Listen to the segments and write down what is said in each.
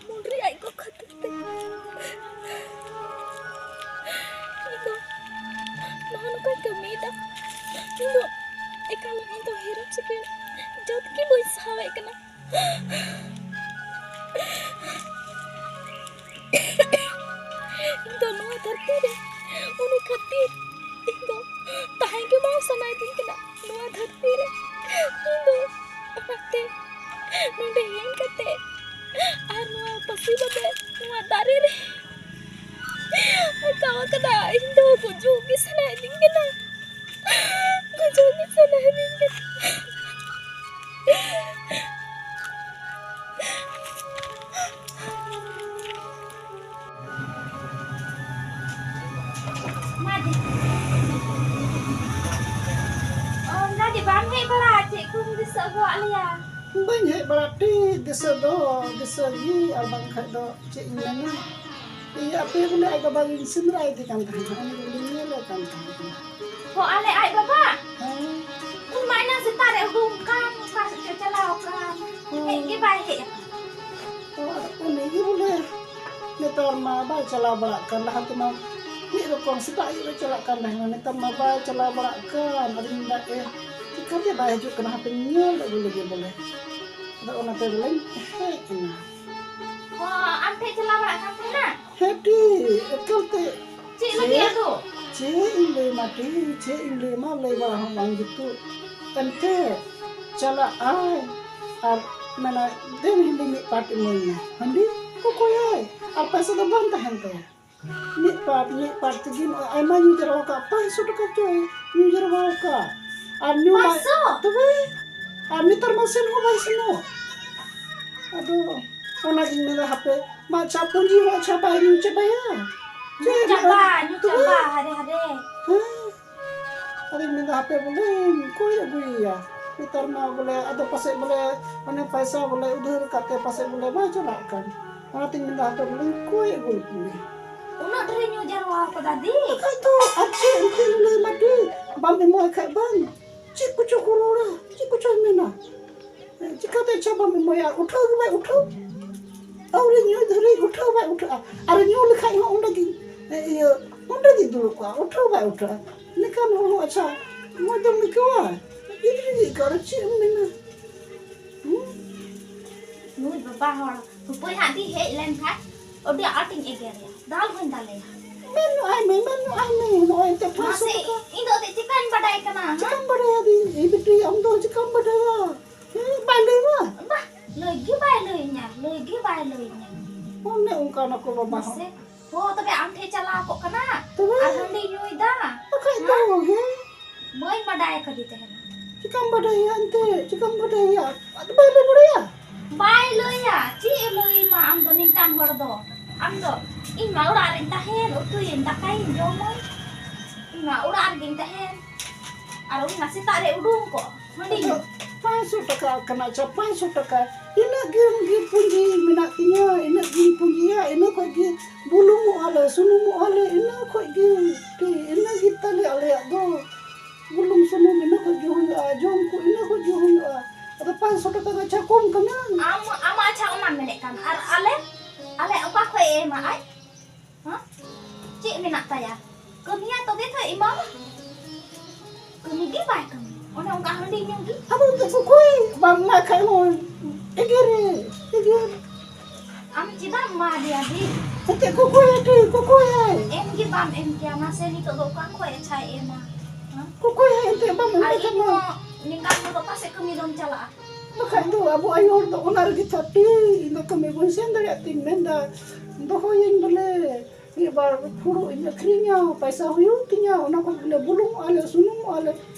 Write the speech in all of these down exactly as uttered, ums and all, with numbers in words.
ᱢᱩᱰᱨᱤ ᱟᱡ ᱜᱚ ᱠᱷᱟᱹᱛᱤᱨ ᱛᱮ ᱤᱧ ᱫᱚ ᱱᱚᱜᱼᱚ ᱱᱚᱝᱠᱟᱧ ᱠᱟᱹᱢᱤᱭᱮᱫᱟ᱾ ᱤᱧ ᱫᱚ ᱮᱠᱟᱞ ᱤᱧ ᱫᱚ ᱦᱤᱨᱳ ᱥᱤᱠᱤᱲ ᱡᱟᱹᱛ ᱜᱮ ᱵᱟᱹᱧ ᱥᱟᱦᱟᱣᱮᱫ ᱠᱟᱱᱟ᱾ ᱤᱧ ᱫᱚ ᱱᱚᱣᱟ ᱫᱷᱟᱹᱨᱛᱤ ᱨᱮ ᱩᱱᱤ ᱠᱷᱟᱹᱛᱤᱨ ᱤᱧ ᱫᱚ ᱛᱟᱦᱮᱸ ᱜᱮ ᱵᱟᱝ ᱥᱟᱱᱟᱭᱮᱫᱤᱧ ᱠᱟᱱᱟ ᱱᱚᱣᱟ ᱫᱷᱟᱹᱨᱛᱤ ᱨᱮ᱾ ᱤᱧ ᱫᱚ ᱚᱱᱟᱛᱮ ᱱᱚᱰᱮ ᱦᱮᱡ ᱠᱟᱛᱮ ᱟᱨ ᱱᱚᱣᱟ ᱯᱟᱹᱥᱤ ᱵᱟᱵᱮᱨ ᱱᱚᱣᱟ ᱫᱟᱨᱮ ᱨᱮ ᱟᱠᱟᱣ ᱟᱠᱟᱫᱟ᱾ ᱤᱧ ᱫᱚ ᱜᱩᱡᱩᱜ ᱜᱮ ᱥᱟᱱᱟᱭᱮᱫᱤᱧ ᱠᱟᱱᱟ᱾ ᱜᱩᱡᱩᱜ ᱜᱮ ᱥᱟᱱᱟᱭᱮᱫᱤᱧ ᱠᱟᱱᱟ᱾ ᱢᱟ ᱫᱤ᱾ ᱚ, ᱫᱟᱫᱤ, ᱵᱟᱢ ᱦᱮᱡ ᱵᱟᱲᱟᱜᱼᱟ? ᱪᱮᱫ ᱠᱚᱢ ᱫᱤᱥᱟᱹ ᱟᱹᱜᱩᱣᱟᱜ ᱞᱮᱭᱟ? ᱵᱟᱹᱧ ᱦᱮᱡ ᱵᱟᱲᱟᱜ ᱴᱷᱤᱠ ᱫᱤᱥᱟᱹ ᱫᱚ, ᱫᱤᱥᱟᱹ ᱜᱮ, ᱟᱨ ᱵᱟᱝᱠᱷᱟᱡ ᱫᱚ ᱪᱮᱫ ᱤᱧ ᱢᱮᱱᱟ? ᱤᱧ ᱟᱯᱮ ᱵᱚᱞᱮ ᱟᱡ ᱵᱟᱵᱟ ᱜᱤᱧ ᱥᱮᱸᱫᱽᱨᱟᱭᱮᱫᱮ ᱠᱟᱱ ᱛᱟᱦᱮᱸᱱᱟ, ᱩᱱᱤ ᱵᱚᱞᱮᱧ ᱧᱮᱞᱮ ᱠᱟᱱ ᱛᱟᱦᱮᱸᱱᱟ᱾ ᱦᱚ, ᱟᱞᱮ ᱟᱡ ᱵᱟᱵᱟ? ᱦᱮᱸ᱾ ᱩᱱ ᱢᱟ ᱮᱱᱟᱝ ᱥᱮᱛᱟᱜ ᱨᱮ ᱩᱰᱩᱝ ᱠᱟᱱ, ᱚᱠᱟ ᱥᱮᱫ ᱪᱚ ᱪᱟᱞᱟᱣ ᱠᱟᱱ, ᱦᱮᱸ᱾ ᱦᱮᱡ ᱜᱮ ᱵᱟᱭ ᱦᱮᱡ ᱟᱠᱟᱱᱟ᱾ ᱚ, ᱩᱱᱤ ᱜᱮ ᱵᱚᱞᱮ ᱱᱮᱛᱟᱨ ᱢᱟ ᱵᱟᱭ ᱪᱟᱞᱟᱣ ᱵᱟᱲᱟᱜ ᱠᱟᱱ, ᱞᱟᱦᱟ ᱛᱮᱢᱟ ᱢᱤᱫ ᱨᱚᱠᱚᱢ ᱥᱮᱛᱟᱜ ᱟᱹᱭᱩᱵ ᱮ ᱪᱟᱞᱟᱜ ᱠᱟᱱ ᱛᱟᱦᱮᱸᱱᱟ, ᱱᱮᱛᱟᱨ ᱢᱟ ᱵᱟᱭ ᱪᱟᱞᱟᱣ ᱵᱟᱲᱟᱜ ᱠᱟᱱ᱾ ᱟᱫᱚᱧ ᱢᱮᱱᱫᱟ, ᱮ, ᱪᱤᱠᱟᱹᱛᱮ ᱵᱟᱭ ᱦᱤᱡᱩᱜ ᱠᱟᱱᱟ, ᱦᱟᱯᱮᱧ ᱧᱮᱞ ᱟᱹᱜᱩ ᱞᱮᱜᱮ ᱵᱚᱞᱮ᱾ ᱟᱫᱚ ᱚᱱᱟᱛᱮ ᱵᱚᱞᱮᱧ ᱦᱮᱡ ᱮᱱᱟ᱾ ᱚ, ᱟᱢ ᱴᱷᱮᱡ ᱪᱟᱞᱟᱣ ᱵᱟᱲᱟᱜ ᱠᱟᱱ ᱛᱟᱦᱮᱱᱟ? ᱦᱮᱸ ᱴᱤ, ᱮᱠᱟᱞ ᱛᱮ᱾ ᱪᱮᱫ ᱞᱟᱹᱜᱤᱫ ᱟᱫᱚ? ᱪᱮᱫ ᱤᱧ ᱞᱟᱹᱭ ᱢᱟ ᱴᱤ, ᱪᱮᱫ ᱤᱧ ᱞᱟᱹᱭ ᱢᱟ, ᱞᱟᱹᱭ ᱵᱟᱲᱟ ᱦᱚᱸ ᱵᱟᱝ ᱡᱩᱛᱩᱜ᱾ ᱮᱱᱛᱮ ᱪᱟᱞᱟᱜ ᱟᱭ ᱟᱨ ᱢᱮᱱᱟᱭ, "ᱫᱮᱱ ᱦᱟᱺᱰᱤ ᱢᱤᱫ ᱯᱟᱴ ᱤᱢᱟᱹᱧ ᱢᱮ᱾" ᱦᱟᱺᱰᱤ ᱚᱠᱚᱭᱟᱭ? ᱟᱨ ᱯᱚᱭᱥᱟ ᱫᱚ ᱵᱟᱝ ᱛᱟᱦᱮᱱ ᱛᱟᱭᱟ᱾ ᱢᱤᱫ ᱯᱟᱴ, ᱢᱤᱫ ᱯᱟᱴ ᱛᱮᱜᱮ ᱱᱚᱜᱼᱚᱭ ᱟᱭᱢᱟ ᱧᱩ ᱡᱟᱨᱣᱟ ᱠᱟᱜ, ᱯᱟᱸᱪᱥᱚ ᱴᱟᱠᱟ ᱪᱚᱭ ᱧᱩ ᱡᱟᱨᱣᱟ ᱠᱟᱜ᱾ ᱟᱨ ᱧᱩ ᱢᱟ ᱯᱟᱸᱪᱥᱚ? ᱛᱚᱵᱮ, ᱟᱨ ᱱᱮᱛᱟᱨ ᱢᱟ ᱥᱮᱱ ᱦᱚᱸ ᱵᱟᱭ ᱥᱮᱱᱚᱜ᱾ ᱟᱫᱚ ᱚᱱᱟᱜᱤᱧ ᱢᱮᱱᱫᱟ, ᱦᱟᱯᱮ, ᱢᱟ ᱟᱪᱪᱷᱟ, ᱯᱩᱸᱡᱤ ᱦᱚᱸ ᱟᱪᱪᱷᱟ ᱵᱟᱭ ᱧᱩ ᱪᱟᱵᱟᱭᱟ᱾ ᱧᱩ ᱪᱮᱫ ᱪᱟᱵᱟ, ᱱᱚᱜᱼᱚᱭ ᱧᱩ ᱛᱚᱵᱮ? ᱪᱟᱵᱟ, ᱦᱟᱨᱮ, ᱦᱟᱨᱮ᱾ ᱦᱮᱸ᱾ ᱟᱫᱚᱧ ᱢᱮᱱᱫᱟ, ᱦᱟᱯᱮ ᱵᱚᱞᱮᱧ ᱠᱚᱭ ᱟᱹᱜᱩᱭᱮᱭᱟ᱾ ᱱᱮᱛᱟᱨ ᱢᱟ ᱵᱚᱞᱮ, ᱟᱫᱚ ᱯᱟᱥᱮᱡ ᱵᱚᱞᱮ, ᱚᱱᱮ ᱯᱚᱭᱥᱟ ᱵᱚᱞᱮ ᱩᱫᱷᱟᱹᱨ ᱠᱟᱛᱮ ᱯᱟᱥᱮᱡ ᱵᱚᱞᱮ ᱵᱟᱭ ᱪᱟᱞᱟᱜ ᱠᱟᱱ᱾ ᱚᱱᱟᱛᱤᱧ ᱢᱮᱱᱫᱟ, ᱦᱟᱯᱮ ᱵᱚᱞᱮᱧ ᱠᱚᱭ ᱟᱹᱜᱩ ᱞᱮᱠᱚ ᱜᱮ᱾ ᱩᱱᱟᱹᱜ ᱰᱷᱮᱨᱮ ᱧᱩ ᱡᱟᱨᱣᱟ ᱠᱟᱫᱟ, ᱫᱤ? ᱵᱟᱠᱷᱟᱡ ᱫᱚ, ᱟᱨ ᱪᱮᱫ ᱮᱱᱛᱮᱫ ᱤᱧ ᱞᱟᱹᱭ ᱟᱢᱟ, ᱫᱤ? ᱵᱟᱢ ᱮᱢᱚᱜ ᱠᱷᱟᱡ ᱵᱟᱝ᱾ ᱪᱮᱫ ᱠᱚᱪᱚ ᱠᱚ ᱨᱚᱲᱟ, ᱪᱮᱫ ᱠᱚᱪᱚᱭ ᱢᱮᱱᱟ᱾ ᱪᱤᱠᱟᱹᱛᱮ ᱪᱟ ᱵᱟᱢ ᱮᱢᱚᱜᱼᱟ? ᱩᱴᱷᱟᱹᱣ ᱜᱮ ᱵᱟᱭ ᱩᱴᱷᱟᱹᱣ᱾ ᱟᱹᱣᱨᱤ ᱧᱩ ᱫᱷᱟᱹᱨᱤᱡ ᱩᱴᱷᱟᱹᱣ ᱵᱟᱭ ᱩᱴᱷᱟᱹᱜᱼᱟ᱾ ᱟᱨ ᱧᱩ ᱞᱮᱠᱷᱟᱡ ᱦᱚᱸ ᱚᱸᱰᱮ ᱜᱮ, ᱤᱭᱟᱹ, ᱚᱸᱰᱮ ᱜᱮ ᱫᱩᱲᱩᱵ ᱠᱚᱜᱼᱟ, ᱩᱴᱷᱟᱹᱣ ᱵᱟᱭ ᱩᱴᱷᱟᱹᱜᱼᱟ᱾ ᱱᱤᱠᱟᱱ ᱦᱚᱲ ᱦᱚᱸ ᱟᱪᱪᱷᱟ ᱢᱚᱡᱽ ᱫᱚᱢ ᱟᱹᱭᱠᱟᱹᱣᱟ? ᱜᱤᱫᱽᱨᱟᱹ ᱜᱮ ᱚᱠᱟᱨᱮ ᱪᱮᱫ ᱮᱢ ᱢᱮᱱᱟ? ᱦᱩᱸ? ᱱᱩᱭ ᱵᱟᱵᱟ ᱦᱚᱲ ᱦᱩᱯᱟᱹᱭ ᱦᱟᱸᱜ ᱫᱤ ᱦᱮᱡ ᱞᱮᱱ ᱠᱷᱟᱡ ᱟᱹᱰᱤ ᱟᱸᱴᱤᱧ ᱮᱜᱮᱨᱮᱭᱟ, ᱫᱟᱞ ᱦᱚᱸᱧ ᱫᱟᱞᱮᱭᱟ᱾ ᱢᱮᱱ ᱧᱚᱜ ᱟᱭ ᱢᱮ, ᱢᱮᱱ ᱧᱚᱜ ᱟᱭ ᱢᱮ, ᱱᱚᱜᱼᱚᱭ ᱮᱱᱛᱮ ᱯᱟᱸᱪᱥᱚ ᱢᱟᱥᱮ, ᱴᱟᱠᱟ᱾ ᱤᱧ ᱫᱚ ᱮᱱᱛᱮᱫ ᱪᱤᱠᱟᱹᱧ ᱵᱟᱰᱟᱭ ᱠᱟᱱᱟ, ᱦᱮᱸ? ᱪᱤᱠᱟᱹᱢ ᱵᱟᱰᱟᱭᱟ ᱫᱤ? ᱤᱧ ᱵᱤᱴᱤ, ᱟᱢ ᱫᱚ ᱪᱤᱠᱟᱹᱢ ᱵᱟᱰᱟᱭᱟ? ᱦᱮᱸ, ᱵᱟᱭ ᱞᱟᱹᱭ ᱢᱟ? ᱵᱟᱦ, ᱞᱟᱹᱭ ᱜᱮ ᱵᱟᱭ ᱞᱟᱹᱭᱟᱹᱧᱟ, ᱞᱟᱹᱭ ᱜᱮ ᱵᱟᱭ ᱞᱟᱹᱭᱟᱹᱧᱟ᱾ ᱚᱱᱮ ᱚᱱᱠᱟᱱᱟ ᱠᱚ ᱵᱟᱵᱟ ᱦᱚᱸ᱾ ᱢᱟᱥᱮ, ᱦᱚ, ᱛᱚᱵᱮ ᱟᱢ ᱴᱷᱮᱡ ᱪᱟᱞᱟᱣ ᱠᱚᱜ ᱠᱟᱱᱟ ᱛᱚᱵᱮ? ᱟᱨ ᱦᱟᱺᱰᱤ ᱧᱩᱭ ᱫᱟ᱾ ᱵᱟᱠᱷᱟᱡ ᱫᱚ, ᱦᱮᱸ? ᱦᱮᱸ᱾ ᱵᱟᱹᱧ ᱵᱟᱰᱟᱭ ᱠᱟᱫᱮ ᱛᱟᱦᱮᱱᱟ᱾ ᱪᱤᱠᱟᱢ ᱵᱟᱰᱟᱭᱟ ᱮᱱᱛᱮ? ᱪᱤᱠᱟᱢ ᱵᱟᱰᱟᱭᱟ? ᱟᱫᱚ ᱵᱟᱭ ᱞᱟᱹᱭ ᱵᱟᱲᱟᱭᱟ? ᱵᱟᱭ ᱞᱟᱹᱭᱟ᱾ ᱪᱮᱫ ᱮ ᱞᱟᱹᱭ ᱢᱟ? ᱟᱢ ᱫᱚ ᱱᱤᱝᱠᱟᱱ ᱦᱚᱲ ᱫᱚ᱾ ᱟᱢ ᱫᱚ ᱤᱧ ᱢᱟ ᱚᱲᱟᱜ ᱨᱮᱧ ᱛᱟᱦᱮᱱ, ᱩᱛᱩᱭᱟᱹᱧ, ᱫᱟᱠᱟᱭᱟᱹᱧ, ᱡᱚᱢᱟᱹᱧ᱾ ᱤᱧ ᱢᱟ ᱚᱲᱟᱜ ᱨᱮᱜᱮᱧ ᱛᱟᱦᱮᱱ᱾ ᱟᱨ ᱩᱱᱤ ᱢᱟ ᱥᱮᱛᱟᱜ ᱨᱮ ᱩᱰᱩᱝ ᱠᱚᱜ᱾ ᱦᱟᱺᱰᱤ ᱧᱩ᱾ ᱟᱫᱚ ᱯᱟᱸᱪᱥᱚ ᱴᱟᱠᱟ ᱠᱟᱱᱟ, ᱟᱪᱪᱷᱟ, ᱯᱟᱸᱪᱥᱚ ᱴᱟᱠᱟ᱾ ᱤᱱᱟᱹᱜ ᱜᱮ, ᱜᱮ ᱯᱩᱸᱡᱤ ᱢᱮᱱᱟᱜ ᱛᱤᱧᱟᱹ, ᱤᱱᱟᱹᱜ ᱜᱤᱧ ᱯᱩᱸᱡᱤᱭᱟ, ᱤᱱᱟᱹ ᱠᱷᱚᱡ ᱜᱮ ᱵᱩᱞᱩᱝᱚᱜᱼᱟ ᱞᱮ, ᱥᱩᱱᱩᱢᱚᱜᱼᱟ ᱞᱮ, ᱤᱱᱟᱹ ᱠᱷᱚᱡ ᱜᱮ, ᱤᱱᱟᱹ ᱜᱮ ᱛᱟᱞᱮ ᱟᱞᱮᱭᱟᱜ ᱫᱚ᱾ ᱵᱩᱞᱩᱝ ᱥᱩᱱᱩᱢ ᱤᱱᱟᱹ ᱠᱷᱚᱡ ᱜᱮ ᱦᱩᱭᱩᱜᱼᱟ, ᱡᱚᱢ ᱠᱚ ᱤᱱᱟᱹ ᱠᱷᱚᱡ ᱜᱮ ᱦᱩᱭᱩᱜᱼᱟ᱾ ᱟᱫᱚ ᱯᱟᱸᱪᱥᱚ ᱴᱟᱠᱟ ᱫᱚ ᱟᱪᱪᱷᱟ ᱠᱚᱢ ᱠᱟᱱᱟ᱾ ᱟᱢ, ᱟᱢ ᱟᱪᱪᱷᱟ ᱚᱱᱟᱢ ᱢᱮᱱᱮᱫ ᱠᱟᱱ, ᱟᱨ ᱟᱞᱮ, ᱟᱞᱮ ᱚᱠᱟ ᱠᱷᱚᱡ ᱮ ᱮᱢᱟ ᱟᱡ? ᱦᱮᱸ? ᱪᱮᱫ ᱢᱮᱱᱟᱜ ᱛᱟᱭᱟ? ᱠᱟᱹᱢᱤᱭᱟ ᱛᱚᱵᱮ ᱛᱚ ᱮᱢᱟᱢᱟ᱾ ᱠᱟᱹᱢᱤ ᱜᱮ ᱵᱟᱭ ᱠᱟᱹᱢᱤ᱾ ᱚᱱᱮ ᱚᱱᱠᱟ ᱦᱟᱺᱰᱤ ᱧᱩ ᱜᱮ᱾ ᱟᱫᱚ ᱮᱱᱛᱮ ᱠᱚᱠᱚᱭ ᱵᱟᱝ ᱮᱢᱟᱭ ᱠᱷᱟᱡ ᱦᱚᱸ ᱮᱜᱮᱨᱮ, ᱮᱜᱮᱨ᱾ ᱟᱢ ᱪᱮᱫᱟᱜ ᱮᱢᱟ ᱫᱮᱭᱟ ᱫᱤ? ᱮᱱᱛᱮ ᱠᱚᱠᱚᱭᱟᱭ ᱛᱮ, ᱠᱚᱠᱚᱭᱟᱭ᱾ ᱮᱢ ᱜᱮ ᱵᱟᱢ ᱮᱢ ᱠᱮᱭᱟ, ᱢᱟᱥᱮ ᱱᱤᱛᱚᱜ ᱫᱚ ᱚᱠᱟ ᱠᱷᱚᱡ ᱟᱪᱪᱷᱟᱭ ᱮᱢᱟ? ᱦᱮᱸ? ᱠᱚᱠᱚᱭᱟᱭ ᱮᱱᱛᱮ ᱵᱟᱢ ᱮᱢᱟᱭ ᱠᱷᱟᱡ ᱢᱟ᱾ ᱟᱨ ᱤᱧ ᱦᱚᱸ ᱱᱤᱝᱠᱟᱱ ᱦᱚᱲ ᱫᱚ ᱚᱠᱟ ᱥᱮᱫ ᱠᱟᱹᱢᱤ ᱫᱚᱢ ᱪᱟᱞᱟᱜᱼᱟ? ᱵᱟᱠᱷᱟᱡ ᱫᱚ ᱟᱵᱚ ᱟᱭᱳ ᱦᱚᱲ ᱫᱚ ᱚᱱᱟ ᱨᱮᱜᱮ ᱛᱷᱟᱹᱴᱤ, ᱤᱧ ᱫᱚ ᱠᱟᱹᱢᱤ ᱵᱟᱹᱧ ᱥᱮᱱ ᱫᱟᱲᱮᱭᱟᱜ ᱛᱤᱧ ᱢᱮᱱᱫᱟ, ᱫᱚᱦᱚᱭᱟᱹᱧ ᱵᱚᱞᱮ᱾ ᱢᱤᱫ ᱵᱟᱨ ᱯᱷᱩᱲᱩᱜ ᱤᱧ ᱟᱹᱠᱷᱨᱤᱧᱟ, ᱯᱟᱭᱥᱟ ᱦᱩᱭᱩᱜ ᱛᱤᱧᱟ, ᱚᱱᱟ ᱠᱷᱚᱱ ᱜᱮᱞᱮ ᱵᱩᱞᱩᱝᱚᱜᱼᱟ ᱞᱮ, ᱥᱩᱱᱩᱢᱚᱜᱼᱟ ᱞᱮ,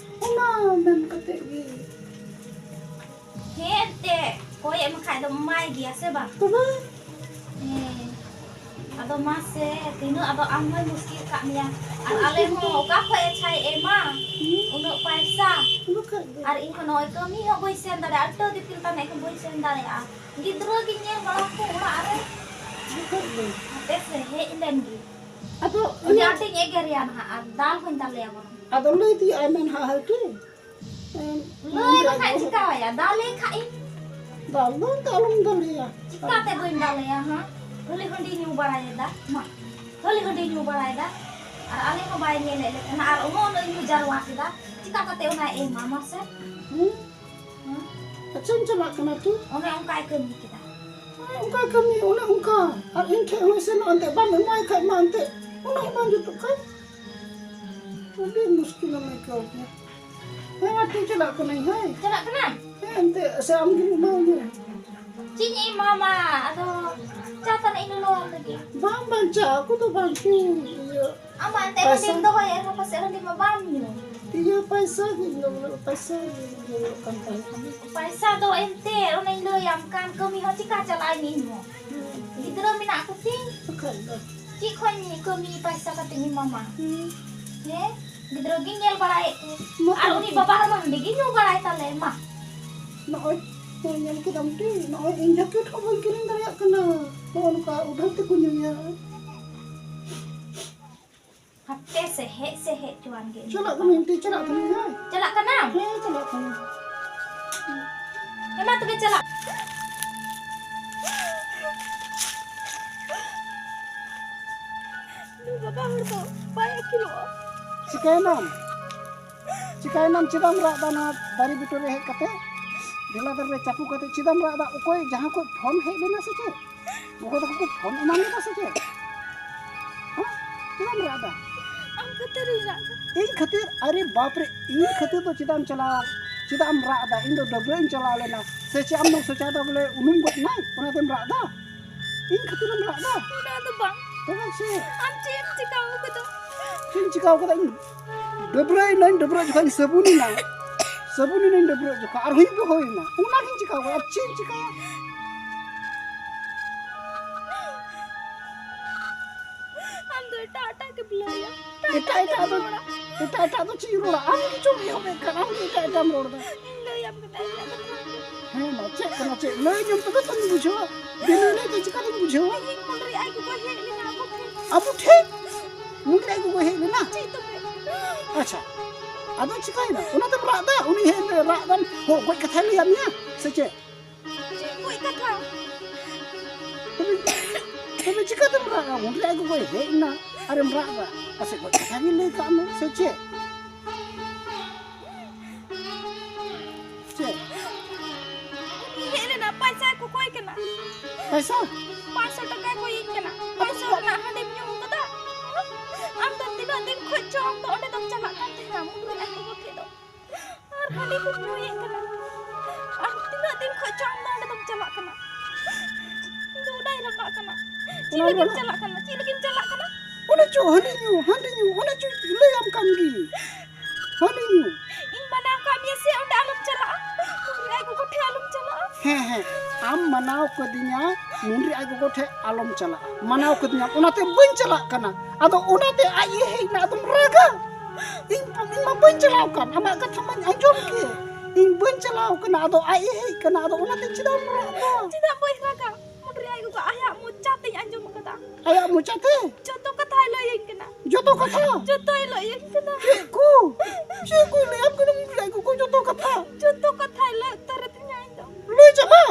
ᱚᱱᱟ ᱢᱮᱱ ᱠᱟᱛᱮ ᱜᱮ᱾ ᱦᱮᱸ ᱮᱱᱛᱮ, ᱠᱚᱭ ᱮᱢ ᱠᱷᱟᱡ ᱫᱚ ᱮᱢᱟᱭ ᱜᱮᱭᱟ ᱥᱮ ᱵᱟᱝ? ᱛᱚᱵᱮ? ᱦᱮᱸ, ᱟᱫᱚ ᱢᱟᱥᱮ, ᱛᱤᱱᱟᱹᱜ ᱟᱫᱚ ᱟᱢ ᱦᱚᱸᱭ ᱢᱩᱥᱠᱤᱞ ᱠᱟᱜ ᱢᱮᱭᱟ, ᱟᱨ ᱟᱞᱮ ᱦᱚᱸ ᱚᱠᱟ ᱠᱷᱚᱡ ᱟᱪᱪᱷᱟᱭ ᱮᱢᱟ ᱦᱩᱸ᱾ ᱩᱱᱟᱹᱜ ᱯᱟᱭᱥᱟ? ᱵᱟᱠᱷᱟᱡ ᱫᱚ᱾ ᱟᱨ ᱤᱧ ᱦᱚᱸ ᱱᱚᱜᱼᱚᱭ ᱠᱟᱹᱢᱤ ᱦᱚᱸ ᱵᱟᱹᱧ ᱥᱮᱱ ᱫᱟᱲᱮᱭᱟᱜᱼᱟ, ᱟᱹᱴᱟᱹ ᱫᱤᱯᱤᱞ ᱛᱟᱱᱮ ᱦᱚᱸ ᱵᱟᱹᱧ ᱥᱮᱱ ᱫᱟᱲᱮᱭᱟᱜᱼᱟ᱾ ᱜᱤᱫᱽᱨᱟᱹ ᱜᱤᱧ ᱧᱮᱞ ᱵᱟᱲᱟ ᱠᱚ ᱚᱲᱟᱜ ᱨᱮ᱾ ᱵᱟᱠᱷᱟᱡ ᱫᱚ᱾ ᱦᱟᱯᱮ ᱥᱮ, ᱦᱮᱡ ᱞᱮᱱ ᱜᱮ᱾ ᱟᱫᱚ ᱟᱹᱰᱤ ᱚᱱᱟ ᱟᱸᱴᱤᱧ ᱮᱜᱮᱨᱮᱭᱟ ᱱᱟᱦᱟᱜ, ᱟᱨ ᱫᱟᱞ ᱦᱚᱸᱧ ᱫᱟᱞᱮᱭᱟ ᱵᱚᱨᱚᱝ᱾ ᱟᱫᱚ ᱞᱟᱹᱭ ᱛᱮᱭᱟᱜ ᱟᱭ ᱢᱮ ᱱᱟᱦᱟᱜ, ᱦᱟᱹᱴᱤ᱾ ᱮᱢ, ᱞᱟᱹᱭ ᱮᱢ ᱵᱟᱠᱷᱟᱡ ᱞᱟᱹᱭ ᱪᱤᱠᱟᱹᱣᱟᱭᱟ? ᱫᱟᱞᱮ ᱠᱷᱟᱡ ᱤᱧ᱾ ᱫᱟᱞ ᱫᱚ ᱫᱟᱞᱚᱢ ᱫᱟᱞᱮᱭᱟ᱾ ᱪᱤᱠᱟᱛᱮ ᱵᱟᱹᱧ ᱫᱟᱞᱮᱭᱟ ᱦᱟᱸᱜ? ᱠᱷᱟᱹᱞᱤ ᱦᱟᱺᱰᱤ ᱧᱩ ᱵᱟᱲᱟᱭᱮᱫᱟ, ᱢᱟ, ᱠᱷᱟᱹᱞᱤ ᱦᱟᱺᱰᱤ ᱧᱩ ᱵᱟᱲᱟᱭᱮᱫᱟ᱾ ᱟᱨ ᱟᱞᱮ ᱦᱚᱸ ᱵᱟᱭ ᱧᱮᱞᱮᱫ ᱞᱮ ᱛᱟᱦᱮᱱᱟ᱾ ᱟᱨ ᱩᱱᱟᱹᱜ ᱩᱱᱟᱹᱜ ᱧᱩ ᱡᱟᱨᱣᱟ ᱠᱮᱫᱟ, ᱪᱤᱠᱟ ᱠᱟᱛᱮ ᱚᱱᱟᱭ ᱮᱢᱟ? ᱢᱟᱥᱮ᱾ ᱦᱩᱸ? ᱦᱩᱸ? ᱟᱪᱪᱷᱟᱧ ᱪᱟᱞᱟᱜ ᱠᱟᱱᱟ ᱛᱚ᱾ ᱚᱱᱮ ᱚᱱᱠᱟᱭ ᱠᱟᱹᱢᱤ ᱠᱮᱫᱟ᱾ ᱚᱱᱮ ᱚᱱᱠᱟ ᱠᱟᱹᱢᱤ, ᱚᱱᱮ ᱚᱱᱠᱟ᱾ ᱟᱨ ᱤᱧ ᱴᱷᱮᱡ ᱦᱚᱸᱭ ᱥᱮᱱᱚᱜ ᱮᱱᱛᱮ, ᱵᱟᱢ ᱮᱢᱟᱭ ᱠᱷᱟᱡ ᱢᱟ ᱮᱱᱛᱮ, ᱩᱱᱟᱹᱜ ᱦᱚᱸ ᱵᱟᱝ ᱡᱩᱛᱩᱜ ᱠᱟᱱ᱾ ᱟᱹᱰᱤ ᱢᱩᱥᱠᱤᱞᱮᱢ ᱟᱹᱭᱠᱟᱹᱣ ᱠᱮᱭᱟ᱾ ᱦᱮᱸ, ᱢᱟ ᱴᱷᱤᱠ, ᱪᱟᱞᱟᱜ ᱠᱟᱹᱱᱟᱹᱧ, ᱦᱳᱭ᱾ ᱪᱟᱞᱟᱜ ᱠᱟᱱᱟᱢ? ᱦᱮᱸ, ᱮᱱᱛᱮ, ᱥᱮ ᱟᱢ ᱜᱮᱢ ᱮᱢᱟᱣᱟᱹᱧᱟ? ᱪᱮᱫ ᱤᱧ ᱮᱢᱟᱢᱟ? ᱟᱫᱚ ᱪᱟ ᱛᱟᱱᱟᱜ ᱤᱧ ᱞᱚᱞᱚᱣᱟᱢ ᱞᱟᱹᱜᱤᱫ᱾ ᱵᱟᱝ, ᱵᱟᱝ, ᱪᱟ ᱠᱚᱫᱚ ᱵᱟᱝ ᱪᱚ, ᱤᱭᱟᱹ, ᱟᱢ ᱢᱟ ᱮᱱᱛᱮ ᱯᱟᱭᱥᱟ᱾ ᱦᱟᱺᱰᱤᱢ ᱫᱚᱦᱚᱭᱮᱫ ᱨᱮᱦᱚᱸ ᱯᱟᱥᱮᱡ ᱦᱟᱺᱰᱤ ᱢᱟ ᱵᱟᱢ ᱧᱩ᱾ ᱤᱭᱟᱹ, ᱯᱟᱭᱥᱟ ᱜᱤᱧ ᱞᱚᱞᱚ, ᱯᱟᱭᱥᱟ ᱜᱤᱧ ᱞᱚᱞᱚ ᱠᱟᱱ ᱛᱟᱦᱮᱸ ᱠᱟᱱᱟ᱾ ᱯᱟᱭᱥᱟ ᱫᱚ ᱮᱱᱛᱮ, ᱚᱱᱮᱧ ᱞᱟᱹᱭᱟᱢ ᱠᱟᱱ, ᱠᱟᱹᱢᱤ ᱦᱚᱸ ᱪᱤᱠᱟ ᱪᱟᱞᱟᱜ ᱟᱹᱧ ᱤᱧ ᱦᱚᱸ? ᱦᱩᱸ᱾ ᱜᱤᱫᱽᱨᱟᱹ ᱢᱮᱱᱟᱜ ᱠᱚᱛᱤᱧ᱾ ᱵᱟᱠᱷᱟᱡ ᱫᱚ᱾ ᱪᱮᱫ ᱠᱷᱚᱱ ᱠᱟᱹᱢᱤ ᱯᱟᱭᱥᱟ ᱠᱟᱛᱮᱧ ᱮᱢᱟᱢᱟ? ᱦᱩᱸ᱾ ᱦᱮᱸ? ᱜᱤᱫᱽᱨᱟᱹ ᱜᱤᱧ ᱧᱮᱞ ᱵᱟᱲᱟᱭᱮᱫ ᱠᱚ᱾ ᱢᱟ ᱟᱨ ᱛᱚᱵᱮ ᱩᱱᱤ ᱴᱷᱤᱠ᱾ ᱵᱟᱵᱟ ᱦᱚᱲ ᱢᱟ ᱦᱟᱺᱰᱤ ᱜᱮ ᱧᱩ ᱵᱟᱲᱟᱭ ᱛᱟᱞᱮ, ᱢᱟ᱾ ᱱᱚᱜᱼᱚᱭ, ᱱᱚᱜᱼᱚᱭ ᱧᱮᱞ ᱠᱮᱫᱟᱢ ᱴᱤ, ᱱᱚᱜᱼᱚᱭ ᱤᱧ ᱡᱟᱹᱯᱤᱫ ᱦᱚᱸ ᱵᱟᱹᱧ ᱠᱤᱨᱤᱧ ᱫᱟᱲᱮᱭᱟᱜ ᱠᱟᱱᱟ᱾ ᱱᱚᱜᱼᱚ ᱱᱚᱝᱠᱟ ᱩᱫᱷᱟᱹᱨ ᱛᱮᱠᱚ ᱧᱩᱭᱟ᱾ ᱦᱟᱯᱮ ᱥᱮ ᱦᱮᱡ ᱥᱮ ᱦᱮᱡ ᱦᱚᱪᱚᱣᱟᱱ ᱜᱮ᱾ ᱪᱟᱞᱟᱜ ᱠᱟᱹᱱᱟᱹᱧ ᱴᱤ, ᱪᱟᱞᱟᱜ ᱠᱟᱹᱱᱟᱹᱧ, ᱦᱮᱸ᱾ ᱪᱟᱞᱟᱜ ᱠᱟᱱᱟᱢ? ᱦᱮᱸ, ᱪᱟᱞᱟᱜ ᱠᱟᱹᱱᱟᱹᱧ᱾ ᱦᱮᱸ, ᱢᱟ ᱛᱚᱵᱮ ᱪᱟᱞᱟᱜ᱾ ᱱᱩᱭ ᱵᱟᱵᱟ ᱦᱚᱲ ᱫᱚ ᱵᱟᱭ ᱟᱹᱠᱤᱞᱚᱜᱼᱟ᱾ ᱪᱤᱠᱟᱹᱭᱮᱱᱟᱢ? ᱪᱤᱠᱟᱹᱭᱮᱱᱟᱢ? ᱪᱮᱫᱟᱜ ᱮᱢ ᱨᱟᱜ ᱮᱫᱟ ᱱᱚᱣᱟ ᱫᱟᱨᱮ ᱵᱩᱴᱟᱹ ᱨᱮ ᱦᱮᱡ ᱠᱟᱛᱮ? ᱰᱷᱮᱞᱟ ᱫᱟᱨᱮ ᱨᱮ ᱪᱟᱯᱚ ᱠᱟᱛᱮ ᱪᱮᱫᱟᱜ ᱮᱢ ᱨᱟᱜ ᱮᱫᱟ? ᱚᱠᱚᱭ ᱡᱟᱦᱟᱸ ᱠᱷᱚᱡ ᱯᱷᱳᱱ ᱦᱮᱡ ᱞᱮᱱᱟ ᱥᱮ ᱪᱮᱫ? ᱜᱚᱜᱚ ᱛᱟᱠᱚ ᱠᱚ ᱯᱷᱳᱱ ᱮᱢᱟᱱ ᱞᱮᱫᱟ ᱥᱮ ᱪᱮᱫ? ᱦᱮᱸ? ᱪᱮᱫᱟᱜ ᱮᱢ ᱨᱟᱜ ᱮᱫᱟ? ᱟᱢ ᱠᱷᱟᱹᱛᱤᱨ ᱤᱧ ᱨᱟᱜ ᱮᱫᱟ᱾ ᱤᱧ ᱠᱷᱟᱹᱛᱤᱨ? ᱟᱨᱮ ᱵᱟᱯ ᱨᱮ, ᱤᱧ ᱠᱷᱟᱹᱛᱤᱨ ᱫᱚ ᱪᱮᱫᱟᱜ ᱮᱢ ᱪᱟᱞᱟᱣ, ᱪᱮᱫᱟᱜ ᱮᱢ ᱨᱟᱜ ᱮᱫᱟ? ᱤᱧ ᱫᱚ ᱰᱟᱹᱵᱽᱨᱟᱹᱜ ᱤᱧ ᱪᱟᱞᱟᱣ ᱞᱮᱱᱟ᱾ ᱥᱮ ᱪᱮᱫ ᱟᱢ ᱫᱚᱢ ᱥᱚᱪᱟᱭᱮᱫᱟ ᱵᱚᱞᱮ ᱩᱱᱩᱢ ᱜᱚᱡ ᱮᱱᱟᱭ? ᱚᱱᱟᱛᱮᱢ ᱨᱟᱜ ᱮᱫᱟ? ᱤᱧ ᱠᱷᱟᱹᱛᱤᱨ ᱮᱢ ᱨᱟᱜ ᱮᱫᱟ? ᱚᱱᱟ ᱫᱚ ᱵᱟᱝ᱾ ᱛᱚᱵᱮ ᱪᱮᱫ? ᱟᱢ ᱪᱮᱫ ᱮᱢ ᱪᱤᱠᱟᱹᱣ ᱠᱟᱫᱟ? ᱪᱮᱫ ᱤᱧ ᱪᱤᱠᱟᱹᱣ ᱠᱟᱫᱟ? ᱤᱧ ᱰᱟᱹᱵᱽᱨᱟᱹ ᱮᱱᱟᱹᱧ, ᱰᱟᱹᱵᱽᱨᱟᱹᱜ ᱡᱚᱠᱷᱚᱱ ᱤᱧ ᱥᱟᱵᱚᱱ ᱮᱱᱟ, ᱥᱟᱵᱚᱱ ᱮᱱᱟᱹᱧ ᱰᱟᱹᱵᱽᱨᱟᱹᱜ ᱡᱚᱠᱷᱚᱱ, ᱟᱨ ᱦᱩᱭᱩᱜ ᱜᱮ ᱦᱩᱭ ᱮᱱᱟ᱾ ᱚᱱᱟ ᱜᱤᱧ ᱪᱤᱠᱟᱹᱣ ᱠᱟᱫᱟ, ᱟᱨ ᱪᱮᱫ ᱤᱧ ᱪᱤᱠᱟᱹᱭᱟ? ᱟᱢ ᱫᱚ ᱮᱴᱟᱜ ᱮᱴᱟᱜ ᱜᱮᱢ ᱞᱟᱹᱭᱟ᱾ ᱮᱴᱟᱜ ᱮᱴᱟᱜ ᱫᱚ, ᱨᱚᱲᱟ᱾ ᱮᱴᱟᱜ ᱮᱴᱟᱜ ᱫᱚ ᱪᱮᱫ ᱤᱧ ᱨᱚᱲᱟ? ᱟᱢ ᱜᱮᱪᱚᱢ ᱮᱦᱚᱵᱮᱫ ᱠᱟᱱ, ᱟᱢ ᱜᱮ ᱮᱴᱟᱜ ᱮᱴᱟᱜ ᱮᱢ ᱨᱚᱲ ᱮᱫᱟ᱾ ᱤᱧ ᱞᱟᱹᱭᱟᱢ ᱠᱟᱱᱟ, ᱤᱧᱟᱹᱜ ᱠᱟᱛᱷᱟ᱾ ᱦᱮᱸ ᱢᱟ, ᱪᱮᱫ ᱠᱟᱱᱟ ᱪᱮᱫ? ᱞᱟᱹᱭ ᱧᱚᱜ ᱛᱚᱵᱮ ᱛᱚᱧ ᱵᱩᱡᱷᱟᱹᱣᱟ᱾ ᱵᱤᱱᱟᱹ ᱞᱟᱹᱭ ᱛᱮ ᱪᱤᱠᱟᱹᱛᱤᱧ ᱵᱩᱡᱷᱟᱹᱣᱟ? ᱤᱧ ᱢᱚᱱᱮ ᱨᱮ ᱟᱡ ᱜᱚᱜᱚᱭ ᱦᱮᱡ ᱞᱮᱱᱟ ᱟᱵᱚ ᱴᱷᱮᱱ᱾ ᱟᱵᱚ ᱴᱷᱮᱱ? ᱢᱚᱱᱮ ᱨᱮ ᱟᱡ ᱜᱚᱜᱚᱭ ᱦᱮᱡ ᱞᱮᱱᱟ? ᱪᱮᱫ ᱛᱚᱵᱮ? ᱟᱪᱪᱷᱟ, ᱟᱫᱚ ᱪᱤᱠᱟᱹᱭᱮᱱᱟ? ᱚᱱᱟᱛᱮᱢ ᱨᱟᱜ ᱮᱫᱟ? ᱩᱱᱤ ᱦᱮᱡ ᱨᱟᱜ ᱫᱟᱢ, ᱦᱚ, ᱜᱚᱡ ᱠᱟᱛᱷᱟᱭ ᱞᱟᱹᱭᱟᱫ ᱢᱮᱭᱟ ᱥᱮ ᱪᱮᱫ? ᱠᱟᱛᱷᱟ᱾ ᱛᱚᱵᱮ, ᱛᱚᱵᱮ ᱪᱤᱠᱟᱹᱛᱮᱢ ᱨᱟᱜᱟ? ᱢᱩᱰᱨᱤ ᱟᱡ ᱜᱚᱜᱚᱭ ᱦᱮᱡ ᱮᱱᱟ ᱟᱨᱮᱢ ᱨᱟᱜ ᱮᱫᱟ᱾ ᱯᱟᱥᱮᱡ ᱜᱚᱡ ᱠᱟᱛᱷᱟ ᱜᱮ ᱞᱟᱹᱭ ᱠᱟᱜ ᱢᱮ, ᱥᱮ ᱪᱮᱫ? ᱪᱮᱫ? ᱩᱱᱤ ᱦᱮᱡ ᱞᱮᱱᱟ, ᱯᱟᱭᱥᱟᱭ ᱠᱚᱠᱚᱭ ᱠᱟᱱᱟ᱾ ᱯᱟᱭᱥᱟ? ᱯᱟᱸᱪᱥᱚ ᱴᱟᱠᱟᱭ ᱠᱚᱭᱤᱧ ᱠᱟᱱᱟ᱾ ᱯᱟᱸᱪᱥᱚ ᱨᱮᱱᱟᱜ ᱦᱟᱺᱰᱤᱢ ᱧᱩ ᱠᱟᱫᱟ? ᱟᱢ ᱫᱚ ᱛᱤᱱᱟᱹᱜ ᱫᱤᱱ ᱠᱷᱚᱡ ᱪᱚ ᱟᱢ ᱫᱚ ᱚᱸᱰᱮ ᱫᱚᱢ ᱪᱟᱞᱟᱜ ᱠᱟᱱ ᱛᱟᱦᱮᱱᱟ, ᱢᱩᱰᱨᱤ ᱟᱡ ᱜᱚᱜᱚ ᱴᱷᱮᱡ ᱫᱚ᱾ ᱟᱨ ᱦᱟᱺᱰᱤ ᱠᱚᱢ ᱧᱩᱭᱮᱫ ᱠᱟᱱᱟ᱾ ᱟᱨ ᱛᱤᱱᱟᱹᱜ ᱫᱤᱱ ᱠᱷᱚᱡ ᱪᱚ ᱟᱢ ᱫᱚ ᱚᱸᱰᱮ ᱫᱚᱢ ᱪᱟᱞᱟᱜ ᱠᱟᱱᱟ᱾ ᱤᱧ ᱫᱚ ᱚᱱᱟᱧ ᱨᱟᱸᱜᱟᱜ ᱠᱟᱱᱟ᱾ ᱪᱮᱫ ᱚᱱᱟ ᱞᱟᱹᱜᱤᱫ ᱮᱢ ᱨᱟᱸᱜᱟᱜ ᱪᱟᱞᱟᱜ ᱠᱟᱱᱟ? ᱪᱮᱫ ᱞᱟᱹᱜᱤᱫ ᱮᱢ ᱪᱟᱞᱟᱜ ᱠᱟᱱᱟ? ᱚᱱᱮ ᱪᱚ ᱦᱟᱺᱰᱤ ᱧᱩ, ᱦᱟᱺᱰᱤ ᱧᱩ, ᱚᱱᱮ ᱪᱚ ᱞᱟᱹᱭᱟᱢ ᱠᱟᱱ ᱜᱮ᱾ ᱦᱟᱺᱰᱤ ᱧᱩ᱾ ᱤᱧ ᱢᱟᱱᱟᱣ ᱠᱟᱜ ᱢᱮᱭᱟ ᱥᱮ ᱚᱸᱰᱮ ᱟᱞᱚᱢ ᱪᱟᱞᱟᱜᱼᱟ? ᱢᱩᱰᱨᱤ ᱟᱡ ᱜᱚᱜᱚ ᱴᱷᱮᱡ ᱟᱞᱚᱢ ᱪᱟᱞᱟᱜᱼᱟ? ᱦᱮᱸ, ᱦᱮᱸ, ᱟᱢ ᱢᱟᱱᱟᱣ ᱠᱟᱹᱫᱤᱧᱟ, ᱢᱩᱰᱨᱤ ᱟᱡ ᱜᱚᱜᱚ ᱴᱷᱮᱡ ᱟᱞᱚᱢ ᱪᱟᱞᱟᱜᱼᱟ᱾ ᱢᱟᱱᱟᱣ ᱠᱟᱹᱫᱤᱧᱟᱢ, ᱚᱱᱟᱛᱮ ᱵᱟᱹᱧ ᱪᱟᱞᱟᱜ ᱠᱟᱱᱟ᱾ ᱟᱫᱚ ᱚᱱᱟᱛᱮ ᱟᱡ ᱮ ᱦᱮᱡ ᱮᱱᱟ, ᱟᱫᱚᱢ ᱨᱟᱜᱟ? ᱤᱧ, ᱤᱧ ᱢᱟ ᱵᱟᱹᱧ ᱪᱟᱞᱟᱣ ᱠᱟᱱ, ᱟᱢᱟᱜ ᱠᱟᱛᱷᱟ ᱢᱟᱧ ᱟᱸᱡᱚᱢ ᱠᱮᱫ᱾ ᱤᱧ ᱵᱟᱹᱧ ᱪᱟᱞᱟᱣ ᱠᱟᱱᱟ, ᱟᱫᱚ ᱟᱡ ᱮ ᱦᱮᱡ ᱠᱟᱱᱟ, ᱟᱫᱚ ᱚᱱᱟᱛᱮ ᱪᱮᱫᱟᱜ ᱮᱢ ᱨᱟᱜ ᱮᱫᱟ? ᱪᱮᱫᱟᱜ ᱵᱟᱹᱧ ᱨᱟᱜᱟ? ᱢᱩᱰᱨᱤ ᱟᱡ ᱜᱚᱜᱚ ᱟᱭᱟᱜ ᱢᱚᱪᱟ ᱛᱮᱧ ᱟᱸᱡᱚᱢ ᱠᱟᱫᱟ᱾ ᱟᱭᱟᱜ ᱢᱚᱪᱟ ᱛᱮ? ᱡᱚᱛᱚ ᱠᱟᱛᱷᱟᱭ ᱞᱟᱹᱭᱟᱹᱧ ᱠᱟᱱᱟ᱾ ᱡᱚᱛᱚ ᱠᱟᱛᱷᱟ? ᱡᱚᱛᱚᱭ ᱞᱟᱹᱭᱟᱹᱧ ᱠᱟᱱᱟ᱾ ᱪᱮᱫ ᱠᱚ? ᱪᱮᱫ ᱠᱚᱭ ᱞᱟᱹᱭᱟᱢ ᱠᱟᱱᱟ ᱢᱩᱰᱨᱤ ᱟᱡ ᱜᱚᱜᱚ? ᱡᱚᱛᱚ ᱠᱟᱛᱷᱟ? ᱡᱚᱛᱚ ᱠᱟᱛᱷᱟᱭ ᱞᱟᱹᱭ ᱩᱛᱟᱹᱨ ᱟᱹᱫᱤᱧᱟ ᱤᱧ ᱫᱚ᱾ ᱞᱟᱹᱭ ᱪᱟᱵᱟ?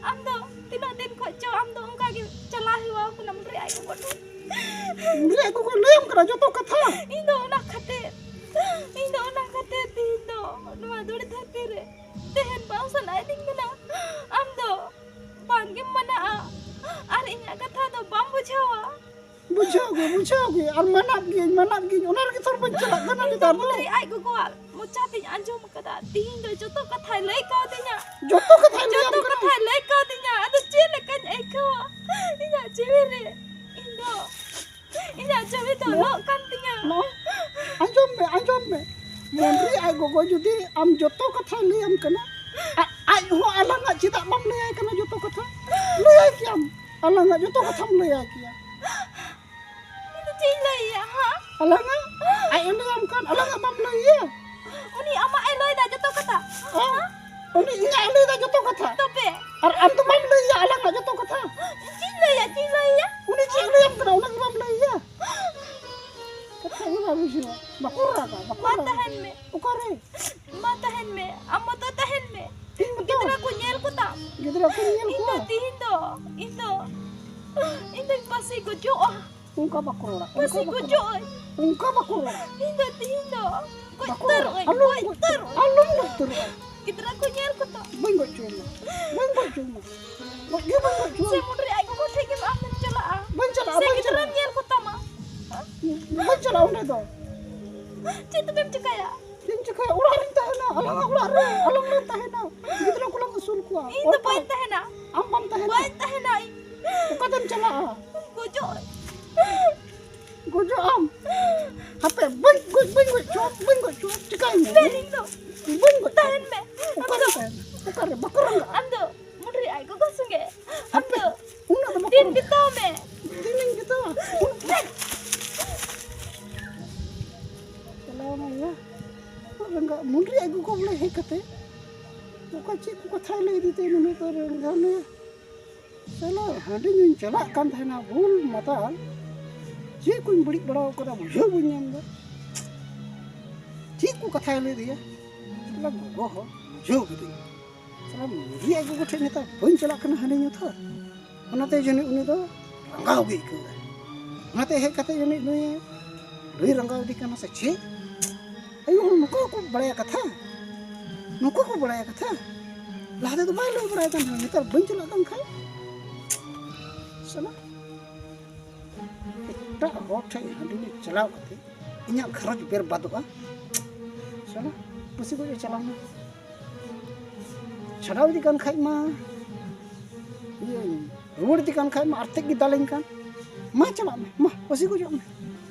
ᱟᱢ ᱫᱚ ᱛᱤᱱᱟᱹᱜ ᱫᱤᱱ ᱠᱷᱚᱡ ᱪᱚ ᱟᱢ ᱫᱚ ᱚᱱᱠᱟ ᱜᱮ ᱪᱟᱞᱟᱣ ᱦᱮᱣᱟ ᱠᱟᱱᱟᱢ ᱢᱩᱰᱨᱤ ᱟᱡ ᱜᱚᱜᱚ ᱴᱷᱮᱱ᱾ ᱢᱩᱰᱨᱤ ᱟᱡ ᱜᱚᱜᱚᱭ ᱞᱟᱹᱭᱟᱢ ᱠᱟᱱᱟ ᱡᱚᱛᱚ ᱠᱟᱛᱷᱟ? ᱤᱧ ᱫᱚ ᱚᱱᱟ ᱠᱷᱟᱹᱛᱤᱨ, ᱤᱧ ᱫᱚ ᱚᱱᱟ ᱠᱷᱟᱹᱛᱤᱨ ᱛᱮᱦᱮᱧ ᱫᱚ ᱱᱚᱣᱟ ᱫᱷᱩᱲᱤ ᱫᱷᱟᱹᱨᱛᱤ ᱨᱮ ᱛᱟᱦᱮᱱ ᱵᱟᱝ ᱥᱟᱱᱟᱭᱮᱫᱤᱧ ᱠᱟᱱᱟ᱾ ᱟᱢ ᱫᱚ ᱵᱟᱝ ᱜᱮᱢ ᱢᱟᱱᱟᱜᱼᱟ ᱟᱨ ᱤᱧᱟᱹᱜ ᱠᱟᱛᱷᱟ ᱫᱚ ᱵᱟᱢ ᱵᱩᱡᱷᱟᱹᱣᱟ᱾ ᱵᱩᱡᱷᱟᱹᱣ ᱜᱮ, ᱵᱩᱡᱷᱟᱹᱣ ᱜᱮ, ᱟᱨ ᱢᱟᱱᱟᱜ ᱜᱤᱭᱟᱹᱧ, ᱢᱟᱱᱟᱜ ᱜᱤᱭᱟᱹᱧ, ᱚᱱᱟ ᱨᱮᱜᱮ ᱛᱷᱚᱨ ᱵᱟᱹᱧ ᱪᱟᱞᱟᱜ ᱠᱟᱱᱟ ᱤᱧ ᱫᱚ ᱱᱮᱛᱟᱨ ᱫᱚ᱾ ᱢᱩᱰᱨᱤ ᱟᱡ ᱜᱚᱜᱚᱣᱟᱜ ᱢᱚᱪᱟ ᱛᱮᱧ ᱟᱸᱡᱚᱢ ᱠᱟᱫᱟ, ᱛᱮᱦᱮᱧ ᱫᱚ ᱡᱚᱛᱚ ᱠᱟᱛᱷᱟᱭ ᱞᱟᱹᱭ ᱠᱟᱣᱫᱤᱧᱟ᱾ ᱡᱚᱛᱚ ᱠᱟᱛᱷᱟᱭ ᱞᱟᱹᱭᱟᱢ ᱡᱚᱛᱚ ᱠᱟᱱᱟ? ᱠᱟᱛᱷᱟᱭ ᱞᱟᱹᱭ ᱠᱟᱣᱫᱤᱧᱟ, ᱟᱫᱚ ᱪᱮᱫ ᱞᱮᱠᱟᱧ ᱟᱹᱭᱠᱟᱹᱣᱟ ᱤᱧᱟᱹᱜ ᱡᱤᱣᱤ ᱨᱮ? ᱤᱧ ᱫᱚ, ᱤᱧᱟᱹᱜ ᱡᱤᱣᱤ ᱫᱚ ᱱᱚᱣᱟ ᱞᱚᱜ ᱠᱟᱱ ᱛᱤᱧᱟ᱾ ᱱᱚᱣᱟ, ᱟᱸᱡᱚᱢ ᱢᱮ, ᱟᱸᱡᱚᱢ ᱢᱮ, ᱢᱩᱰᱨᱤ ᱟᱡ ᱜᱚᱜᱚ ᱡᱩᱫᱤ ᱟᱢ ᱡᱚᱛᱚ ᱠᱟᱛᱷᱟᱭ ᱞᱟᱹᱭᱟᱢ ᱠᱟᱱᱟ, ᱟ-, ᱟᱡ ᱦᱚᱸ ᱟᱞᱟᱝᱟᱜ ᱪᱮᱫᱟᱜ ᱵᱟᱢ ᱞᱟᱹᱭᱟᱭ ᱠᱟᱱᱟ ᱡᱚᱛᱚ ᱠᱟᱛᱷᱟ? ᱞᱟᱹᱭᱟᱭ ᱠᱮᱭᱟᱢ, ᱟᱞᱟᱝᱟᱜ ᱡᱚᱛᱚ ᱠᱟᱛᱷᱟᱢ ᱞᱟᱹᱭᱟᱭ ᱠᱮᱭᱟ᱾ ᱤᱧ ᱫᱚ ᱪᱮᱫ ᱤᱧ ᱞᱟᱹᱭ ᱟᱭᱟ, ᱦᱟ? ᱟᱞᱟᱝᱟᱜ? ᱟᱡ ᱮ ᱞᱟᱹᱭᱟᱢ ᱠᱷᱟᱱ ᱟᱞᱟᱝᱟᱜ ᱵᱟᱢ ᱞᱟᱹᱭ ᱟᱭᱟ? ᱩᱱᱤ ᱟᱢᱟᱜ ᱮ ᱞᱟᱹᱭ ᱫᱟ ᱡᱚᱛᱚ ᱠᱟᱛᱷᱟ᱾ ᱦᱮᱸ? ᱩᱱᱤ ᱤᱧᱟᱜ ᱮ ᱞᱟᱹᱭ ᱫᱟ ᱡᱚᱛᱚ ᱠᱟᱛᱷᱟ᱾ ᱛᱚᱵᱮ? ᱟᱨ ᱟᱢ ᱫᱚ ᱵᱟᱢ ᱞᱟᱹᱭ ᱟᱭᱟ ᱟᱞᱟᱝᱟᱜ ᱡᱚᱛᱚ ᱠᱟᱛᱷᱟ? ᱪᱮᱫ ᱤᱧ ᱞᱟᱹᱭᱟ, ᱪᱮᱫ ᱤᱧ ᱞᱟᱹᱭ ᱟᱭᱟ? ᱩᱱᱤ ᱪᱮᱫ ᱮ ᱞᱟᱹᱭᱟᱢ ᱠᱟᱱᱟ ᱚᱱᱟ ᱜᱮ ᱵᱟᱢ ᱞᱟᱹᱭ ᱟᱭᱟ? ᱠᱟᱛᱷᱟ ᱜᱮ ᱵᱟᱢ ᱵᱩᱡᱷᱟᱹᱣᱟ᱾ ᱵᱟᱠᱚ ᱨᱟᱜᱟ, ᱵᱟᱠᱚ ᱢᱟ ᱨᱟᱜᱟ᱾ ᱛᱟᱦᱮᱱ ᱢᱮ᱾ ᱚᱠᱟᱨᱮ? ᱢᱟ ᱛᱟᱦᱮᱱ ᱢᱮ, ᱟᱢ ᱢᱚᱛᱚ ᱛᱟᱦᱮᱱ ᱢᱮ᱾ ᱤᱧ ᱢᱚᱛᱚ? ᱜᱤᱫᱽᱨᱟᱹ ᱠᱚ ᱧᱮᱞ ᱠᱚᱛᱟᱢ᱾ ᱜᱤᱫᱽᱨᱟᱹ ᱠᱚ ᱧᱮᱞ ᱤᱧ ᱫᱚ ᱠᱚᱣᱟ᱾ ᱛᱤᱦᱤᱧ ᱫᱚ, ᱤᱧ ᱫᱚ, ᱤᱧ ᱫᱚᱧ ᱯᱟᱹᱥᱤ ᱜᱚᱡᱚᱜᱼᱟ᱾ ᱚᱱᱠᱟ ᱵᱟᱠᱚ ᱨᱚᱲᱟ, ᱚᱱᱠᱟ ᱯᱟᱹᱥᱤ ᱵᱟᱠᱚ ᱨᱚᱲᱟ᱾ ᱜᱚᱡᱚᱜᱼᱟᱹᱧ᱾ ᱚᱱᱠᱟ ᱵᱟᱠᱚ ᱨᱚᱲᱟ᱾ ᱤᱧ ᱫᱚ ᱛᱤᱦᱤᱧ ᱫᱚ ᱜᱚᱡ ᱵᱟᱠᱚ ᱨᱚᱲᱟ᱾ ᱩᱛᱟᱹᱨᱚᱜᱼᱟᱹᱧ, ᱟᱞᱚᱢ ᱜᱚᱡ ᱜᱚᱡ ᱩᱛᱟᱹᱨᱚᱜᱼᱟ᱾ ᱟᱞᱚᱢ ᱜᱚᱡ ᱩᱛᱟᱹᱨᱚᱜᱼᱟ᱾ ᱜᱤᱫᱽᱨᱟ ᱠᱚ ᱧᱮᱞ ᱠᱚᱛᱟ᱾ ᱵᱟᱹᱧ ᱜᱚᱡ ᱦᱚᱪᱚ ᱢᱟ᱾ ᱵᱟᱹᱧ ᱜᱚᱡ ᱦᱚᱪᱚ ᱢᱟ᱾ ᱜᱚᱡ ᱜᱮ ᱵᱟᱹᱧ ᱜᱚᱡ ᱦᱚᱪᱚ ᱥᱮ ᱢᱟ᱾ ᱢᱩᱰᱨᱤ ᱟᱡ ᱜᱚᱜᱚ ᱴᱷᱮᱡ ᱜᱮ ᱟᱢᱮᱢ ᱪᱟᱞᱟᱜᱼᱟ᱾ ᱵᱟᱹᱧ ᱪᱟᱞᱟᱜᱼᱟ, ᱥᱮ ᱵᱟᱹᱧ ᱜᱤᱫᱽᱨᱟᱹᱢ ᱪᱟᱞᱟᱜᱼᱟ᱾ ᱧᱮᱞ ᱠᱚᱛᱟᱢᱟ᱾ ᱵᱟᱹᱧ ᱪᱟᱞᱟᱜᱼᱟ ᱚᱸᱰᱮ ᱫᱚ᱾ ᱪᱮᱫ ᱛᱚᱵᱮᱢ ᱪᱤᱠᱟᱹᱭᱟ? ᱪᱮᱫ ᱤᱧ ᱪᱤᱠᱟᱹᱭᱟ? ᱚᱲᱟᱜ ᱨᱤᱧ ᱛᱟᱦᱮᱱᱟ, ᱟᱞᱟᱝ ᱚᱲᱟᱜ ᱨᱮ ᱟᱞᱟᱝ ᱞᱟᱝ ᱛᱟᱦᱮᱱᱟ᱾ ᱜᱤᱫᱽᱨᱟᱹ ᱠᱚᱞᱟᱝ ᱟᱹᱥᱩᱞ ᱠᱚᱣᱟ᱾ ᱤᱧ ᱫᱚ ᱚᱠᱚᱭ ᱵᱟᱹᱧ ᱛᱟᱦᱮᱱᱟ᱾ ᱟᱢ ᱵᱟᱢ ᱛᱟᱦᱮᱱᱟ? ᱵᱟᱹᱧ ᱛᱟᱦᱮᱱᱟ ᱤᱧ᱾ ᱚᱠᱟᱛᱮᱢ ᱪᱟᱞᱟᱜᱼᱟ? ᱜᱚᱡᱚᱜ᱾ ᱜᱚᱡᱚᱜ ᱟᱢ? ᱦᱟᱯᱮ, ᱵᱟᱹᱧ ᱜᱚᱡ, ᱵᱟᱹᱧ ᱜᱚᱡ ᱦᱚᱪᱚᱣᱟᱢ, ᱵᱟᱹᱧ ᱜᱚᱡ ᱦᱚᱪᱚᱣᱟᱢ, ᱪᱤᱠᱟᱹᱭ ᱢᱮ? ᱵᱮᱨᱤᱧ ᱫᱚ᱾ ᱵᱟᱹᱧ ᱜᱚᱡ ᱛᱟᱦᱮᱱ ᱢᱮ᱾ ᱚᱠᱟᱨᱮ ᱛᱟᱦᱮᱱᱟ? ᱚᱠᱟᱨᱮ? ᱵᱟᱠᱚ ᱨᱟᱸᱜᱟᱜᱼᱟ? ᱟᱢ ᱫᱚ ᱢᱩᱰᱨᱤ ᱟᱡ ᱜᱚᱜᱚ ᱥᱚᱸᱜᱮ᱾ ᱟᱢ ᱦᱟᱯᱮ, ᱫᱚ ᱩᱱᱟᱹᱜ ᱫᱚ ᱵᱟᱠᱚ ᱫᱤᱱ ᱨᱟᱸᱜᱟᱜᱼᱟ᱾ ᱵᱤᱛᱟᱹᱣ ᱢᱮ᱾ ᱫᱤᱱᱤᱧ ᱵᱤᱛᱟᱹᱣᱟ᱾ ᱪᱟᱞᱟᱣᱱᱟ ᱭᱟ᱾ ᱨᱟᱸᱜᱟᱜ ᱢᱩᱰᱨᱤ ᱟᱡ ᱜᱚᱜᱚ ᱵᱚᱞᱮ ᱦᱮᱡ ᱠᱟᱛᱮ ᱚᱠᱟ ᱪᱮᱫ ᱠᱚ ᱠᱟᱛᱷᱟᱭ ᱞᱟᱹᱭ ᱤᱫᱤ ᱛᱮ ᱱᱩᱱᱟᱹᱜ ᱫᱚ ᱨᱟᱸᱜᱟᱣ ᱱᱟᱭᱟ? ᱥᱟᱞᱟ ᱦᱟᱺᱰᱤ ᱧᱩᱧ ᱪᱟᱞᱟᱜ ᱠᱟᱱ ᱛᱟᱦᱮᱱᱟ, ᱵᱩᱞ ᱢᱟᱛᱟᱞ᱾ ᱪᱮᱫ ᱠᱚᱧ ᱵᱟᱹᱲᱤᱡ ᱵᱟᱲᱟ ᱟᱠᱟᱫᱟ, ᱵᱩᱡᱷᱟᱹᱣ ᱵᱟᱹᱧ ᱧᱟᱢ ᱮᱫᱟ᱾ ᱪᱮᱫ ᱠᱚ ᱠᱟᱛᱷᱟᱭ ᱞᱟᱹᱭ ᱟᱫᱮᱭᱟ? ᱥᱟᱞᱟ ᱜᱚᱜᱚ ᱦᱚᱸ ᱵᱩᱡᱷᱟᱹᱣ ᱠᱤᱫᱟᱹᱧ᱾ ᱥᱟᱞᱟ ᱢᱩᱰᱨᱤ ᱟᱡ ᱜᱚᱜᱚ ᱴᱷᱮᱡ ᱱᱮᱛᱟᱨ ᱵᱟᱹᱧ ᱪᱟᱞᱟᱜ ᱠᱟᱱᱟ ᱦᱟᱺᱰᱤ ᱧᱩ ᱛᱷᱚᱨ᱾ ᱚᱱᱟᱛᱮ ᱡᱟᱹᱱᱤᱡ ᱩᱱᱤ ᱫᱚ ᱨᱟᱸᱜᱟᱣ ᱜᱮ ᱟᱹᱭᱠᱟᱹᱣ ᱮᱫᱟ᱾ ᱚᱱᱟᱛᱮ ᱦᱮᱡ ᱠᱟᱛᱮ ᱡᱟᱹᱱᱤᱡ ᱱᱩᱭ ᱱᱩᱭ ᱨᱟᱸᱜᱟᱣ ᱤᱫᱤ ᱠᱟᱱᱟ ᱥᱮ ᱪᱮᱫ? ᱟᱭᱳ ᱦᱚᱲ ᱱᱩᱠᱩ ᱦᱚᱸᱠᱚ ᱵᱟᱲᱟᱭᱟ ᱠᱟᱛᱷᱟ, ᱱᱩᱠᱩ ᱠᱚ ᱵᱟᱲᱟᱭᱟ ᱠᱟᱛᱷᱟ᱾ ᱞᱟᱦᱟ ᱛᱮᱫᱚ ᱵᱟᱭ ᱞᱟᱹᱭ ᱵᱟᱲᱟᱭ ᱠᱟᱱ ᱛᱟᱦᱮᱱᱟ, ᱱᱮᱛᱟᱨ ᱵᱟᱹᱧ ᱪᱟᱞᱟᱜ ᱠᱟᱱ ᱠᱷᱟᱡ᱾ ᱥᱟᱞᱟ ᱮᱴᱟᱜ ᱦᱚᱲ ᱴᱷᱮᱡ ᱦᱟᱺᱰᱤ ᱧᱩ ᱪᱟᱞᱟᱣ ᱠᱟᱛᱮ ᱤᱧᱟᱹᱜ ᱜᱷᱟᱨᱚᱸᱡᱽ ᱵᱮᱨᱵᱟᱫᱚᱜᱼᱟ᱾ ᱥᱟᱞᱟ ᱯᱟᱹᱥᱤ ᱜᱚᱡ ᱮ ᱪᱟᱞᱟᱣ ᱱᱟ᱾ ᱪᱷᱟᱰᱟᱣ ᱤᱫᱤ ᱠᱟᱱ ᱠᱷᱟᱡ ᱢᱟ, ᱤᱭᱟᱹ, ᱨᱩᱣᱟᱹᱲ ᱤᱫᱤ ᱠᱟᱱ ᱠᱷᱟᱡ ᱢᱟ ᱟᱨ ᱛᱮᱫ ᱜᱮ ᱫᱟᱞᱮᱧ ᱠᱟᱱ᱾ ᱢᱟ ᱪᱟᱞᱟᱜ ᱢᱮ, ᱢᱟ ᱯᱟᱹᱥᱤ ᱜᱚᱡᱚᱜ ᱢᱮ,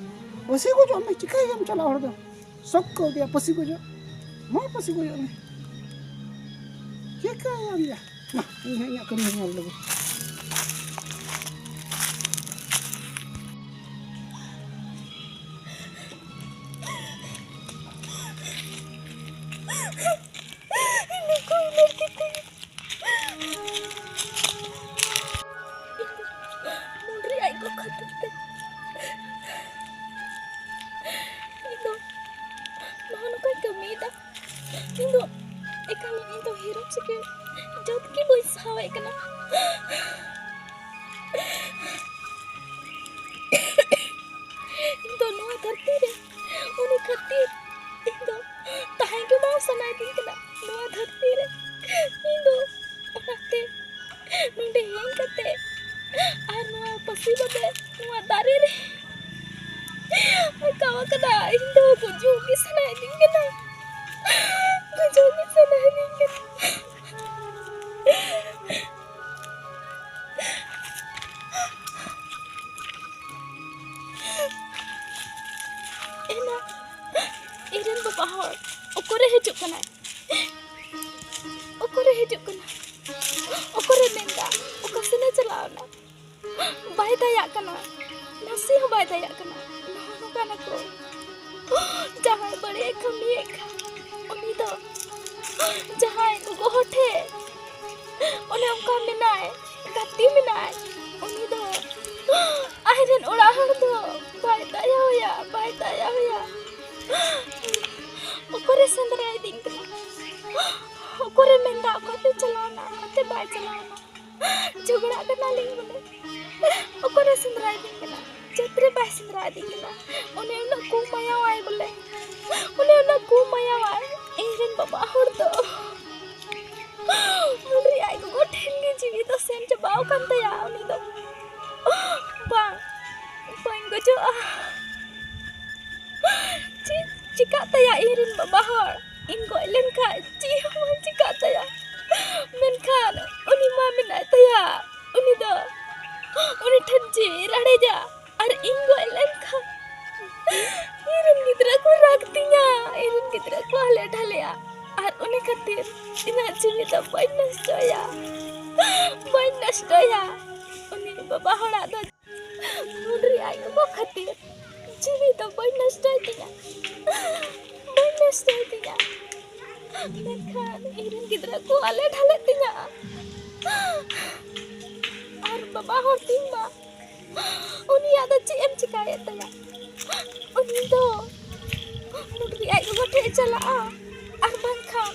ᱯᱟᱹᱥᱤ ᱜᱚᱡᱚᱜ ᱢᱮ᱾ ᱪᱤᱠᱟᱹᱭᱟᱢ ᱪᱟᱞᱟᱜ ᱦᱚᱲ ᱫᱚ? ᱥᱚᱠ ᱠᱚ ᱤᱫᱤᱭᱟ ᱯᱟᱹᱥᱤ ᱜᱚᱡᱚᱜ᱾ ᱢᱟ ᱯᱟᱹᱥᱤ ᱜᱚᱡᱚᱜ ᱢᱮ᱾ ᱪᱤᱠᱟᱹᱭᱟᱢ ᱭᱟ? ᱢᱟ, ᱤᱧ ᱦᱚᱸ ᱤᱧᱟᱹᱜ ᱠᱟᱹᱢᱤ ᱦᱚᱸ ᱧᱮᱞ ᱞᱮᱜᱮ᱾ ᱱᱩᱠᱩ ᱩᱢᱮᱨ ᱠᱟᱛᱮ ᱤᱧ ᱫᱚ ᱢᱩᱰᱨᱤ ᱟᱡ ᱜᱚ ᱠᱷᱟᱹᱛᱤᱨ ᱛᱮ ᱤᱧ ᱫᱚ ᱱᱚᱜᱼᱚ ᱱᱚᱝᱠᱟᱧ ᱠᱟᱹᱢᱤᱭᱮᱫᱟ᱾ ᱤᱧ ᱫᱚ ᱮᱠᱟᱞ ᱤᱧ ᱫᱚ ᱦᱤᱨᱳ ᱥᱮ ᱡᱟᱹᱛ ᱜᱮ ᱵᱟᱹᱧ ᱥᱟᱦᱟᱣᱟ᱾ ᱠᱟᱛᱮ ᱟᱨ ᱱᱚᱣᱟ ᱯᱟᱹᱥᱤ ᱵᱟᱵᱮ ᱱᱚᱣᱟ ᱫᱟᱨᱮ ᱨᱮ ᱟᱠᱟᱣ ᱟᱠᱟᱫᱟ᱾ ᱤᱧ ᱫᱚ ᱜᱩᱡᱩᱜ ᱜᱮ ᱥᱟᱱᱟᱭᱤᱫᱤᱧ ᱠᱟᱱᱟ, ᱜᱩᱡᱩᱜ ᱜᱮ ᱥᱟᱱᱟᱭᱤᱫᱤᱧ ᱠᱟᱱᱟ᱾ ᱮᱱᱟ, ᱤᱧᱨᱮᱱ ᱵᱟᱵᱟ ᱦᱚᱲ ᱚᱠᱚᱨᱮ ᱦᱤᱡᱩᱜ ᱠᱟᱱᱟᱭ? ᱚᱠᱚᱨᱮ ᱦᱤᱡᱩᱜ ᱠᱟᱱᱟ? ᱚᱠᱚᱨᱮ ᱢᱮᱱᱫᱟ? ᱚᱠᱟ ᱥᱮᱱᱮ ᱪᱟᱞᱟᱣ ᱮᱱᱟ? ᱵᱟᱭ ᱫᱟᱭᱟᱜ ᱠᱟᱱᱟ, ᱱᱟᱥᱮ ᱦᱚᱸ ᱵᱟᱭ ᱫᱟᱭᱟᱜ ᱠᱟᱱᱟ᱾ ᱱᱚᱜᱼᱚ ᱱᱚᱝᱠᱟᱱᱟ ᱠᱚ᱾ ᱡᱟᱦᱟᱸᱭ ᱵᱟᱹᱲᱤᱡ ᱮ ᱠᱟᱹᱢᱤᱭᱮᱫ ᱠᱷᱟᱱ, ᱩᱱᱤ ᱫᱚ ᱡᱟᱦᱟᱸᱭ ᱜᱚᱜᱚ ᱦᱚᱲ ᱴᱷᱮᱱ ᱚᱱᱮ ᱚᱱᱠᱟ ᱢᱮᱱᱟᱭ, ᱜᱟᱛᱮ ᱢᱮᱱᱟᱭ, ᱩᱱᱤ ᱫᱚ ᱟᱡᱨᱮᱱ ᱚᱲᱟᱜ ᱦᱚᱲ ᱫᱚ ᱵᱟᱭ ᱫᱟᱭᱟᱣᱟᱭᱟ, ᱵᱟᱭ ᱫᱟᱭᱟᱣᱟᱭᱟ᱾ ᱚᱠᱚᱨᱮ ᱥᱮᱸᱫᱽᱨᱟᱭᱤᱫᱤᱧ ᱠᱟᱱᱟ? ᱚᱠᱚᱨᱮ ᱢᱮᱱᱫᱟ ᱚᱠᱟᱛᱮ ᱪᱟᱞᱟᱣᱱᱟ, ᱚᱠᱟᱛᱮ ᱵᱟᱭ ᱪᱟᱞᱟᱣᱱᱟ? ᱡᱷᱚᱜᱽᱲᱟᱜ ᱠᱟᱱᱟᱞᱤᱧ ᱵᱚᱞᱮ᱾ ᱚᱠᱚᱨᱮ ᱥᱮᱸᱫᱽᱨᱟᱭᱤᱫᱤᱧ ᱠᱟᱱᱟ? ᱪᱮᱫ ᱨᱮ ᱵᱟᱭ ᱥᱮᱸᱫᱽᱨᱟᱭᱤᱫᱤᱧ ᱠᱟᱱᱟ? ᱩᱱᱤ ᱩᱱᱟᱹᱜ ᱠᱚ ᱢᱟᱭᱟᱣᱟᱭ ᱵᱚᱞᱮ, ᱩᱱᱤ ᱩᱱᱟᱹᱜ ᱠᱚ ᱢᱟᱭᱟᱣᱟᱭ᱾ ᱤᱧᱨᱮᱱ ᱵᱟᱵᱟ ᱦᱚᱲ ᱫᱚ ᱩᱱᱤ ᱟᱡ ᱜᱚᱜᱚ ᱴᱷᱮᱱ ᱜᱮ ᱡᱤᱣᱤ ᱫᱚ ᱥᱮᱱ ᱪᱟᱵᱟᱣ ᱟᱠᱟᱱ ᱛᱟᱭᱟ᱾ ᱩᱱᱤ ᱫᱚ ᱵᱟᱝ, ᱵᱟᱹᱧ ᱜᱚᱡᱚᱜᱼᱟ᱾ ᱪᱮᱫ ᱪᱤᱠᱟᱹᱜ ᱛᱟᱭᱟ ᱤᱧᱨᱮᱱ ᱵᱟᱵᱟ ᱦᱚᱲ? ᱤᱧ ᱜᱚᱡ ᱞᱮᱱᱠᱷᱟᱱ ᱪᱮᱫ ᱦᱚᱸ ᱵᱟᱝ ᱪᱤᱠᱟᱹᱜ ᱛᱟᱭᱟ, ᱢᱮᱱᱠᱷᱟᱱ ᱩᱱᱤ ᱢᱟ ᱢᱮᱱᱟᱭ ᱛᱟᱭᱟ, ᱩᱱᱤ ᱫᱚ ᱩᱱᱤ ᱴᱷᱮᱱ ᱡᱤᱣᱤ ᱨᱟᱲᱮᱡᱟ᱾ ᱟᱨ ᱤᱧ ᱜᱚᱡ ᱞᱮᱱᱠᱷᱟᱱ ᱤᱧᱨᱮᱱ ᱜᱤᱫᱽᱨᱟᱹ ᱠᱚ ᱨᱟᱜᱽ ᱛᱤᱧᱟ, ᱤᱧᱨᱮᱱ ᱜᱤᱫᱽᱨᱟᱹ ᱠᱚ ᱦᱟᱞᱮ ᱰᱷᱟᱞᱮᱜᱼᱟ᱾ ᱟᱨ ᱩᱱᱤ ᱠᱷᱟᱹᱛᱤᱨ ᱤᱧᱟᱹᱜ ᱡᱤᱣᱤ ᱫᱚ ᱵᱟᱹᱧ ᱱᱚᱥᱴᱚᱭᱟ, ᱵᱟᱹᱧ ᱱᱚᱥᱴᱚᱭᱟ᱾ ᱩᱱᱤ ᱵᱟᱵᱟ ᱦᱚᱲᱟᱜ ᱫᱚ ᱢᱩᱰᱨᱤ ᱟᱡ ᱜᱚᱜᱚ ᱠᱷᱟᱹᱛᱤᱨ ᱡᱤᱣᱤ ᱫᱚ ᱵᱟᱹᱧ ᱱᱚᱥᱴᱚᱭ ᱛᱤᱧᱟ, ᱵᱟᱹᱧ ᱱᱚᱥᱴᱚᱭ ᱛᱤᱧᱟ᱾ ᱢᱮᱱᱠᱷᱟᱱ ᱤᱧᱨᱮᱱ ᱜᱤᱫᱽᱨᱟᱹ ᱠᱚ ᱟᱞᱮ ᱰᱷᱟᱞᱮᱫ ᱛᱤᱧᱟ᱾ ᱟᱨ ᱵᱟᱵᱟ ᱦᱚᱲ ᱛᱤᱧ ᱢᱟ, ᱩᱱᱤᱭᱟᱜ ᱫᱚ ᱪᱮᱫ ᱮᱢ ᱪᱤᱠᱟᱹᱭᱮᱫ ᱛᱟᱭᱟ? ᱩᱱᱤ ᱫᱚ ᱢᱩᱰᱨᱤ ᱟᱡ ᱜᱚᱜᱚ ᱴᱷᱮᱡ ᱮ ᱪᱟᱞᱟᱜᱼᱟ, ᱟᱨ ᱵᱟᱝᱠᱷᱟᱱ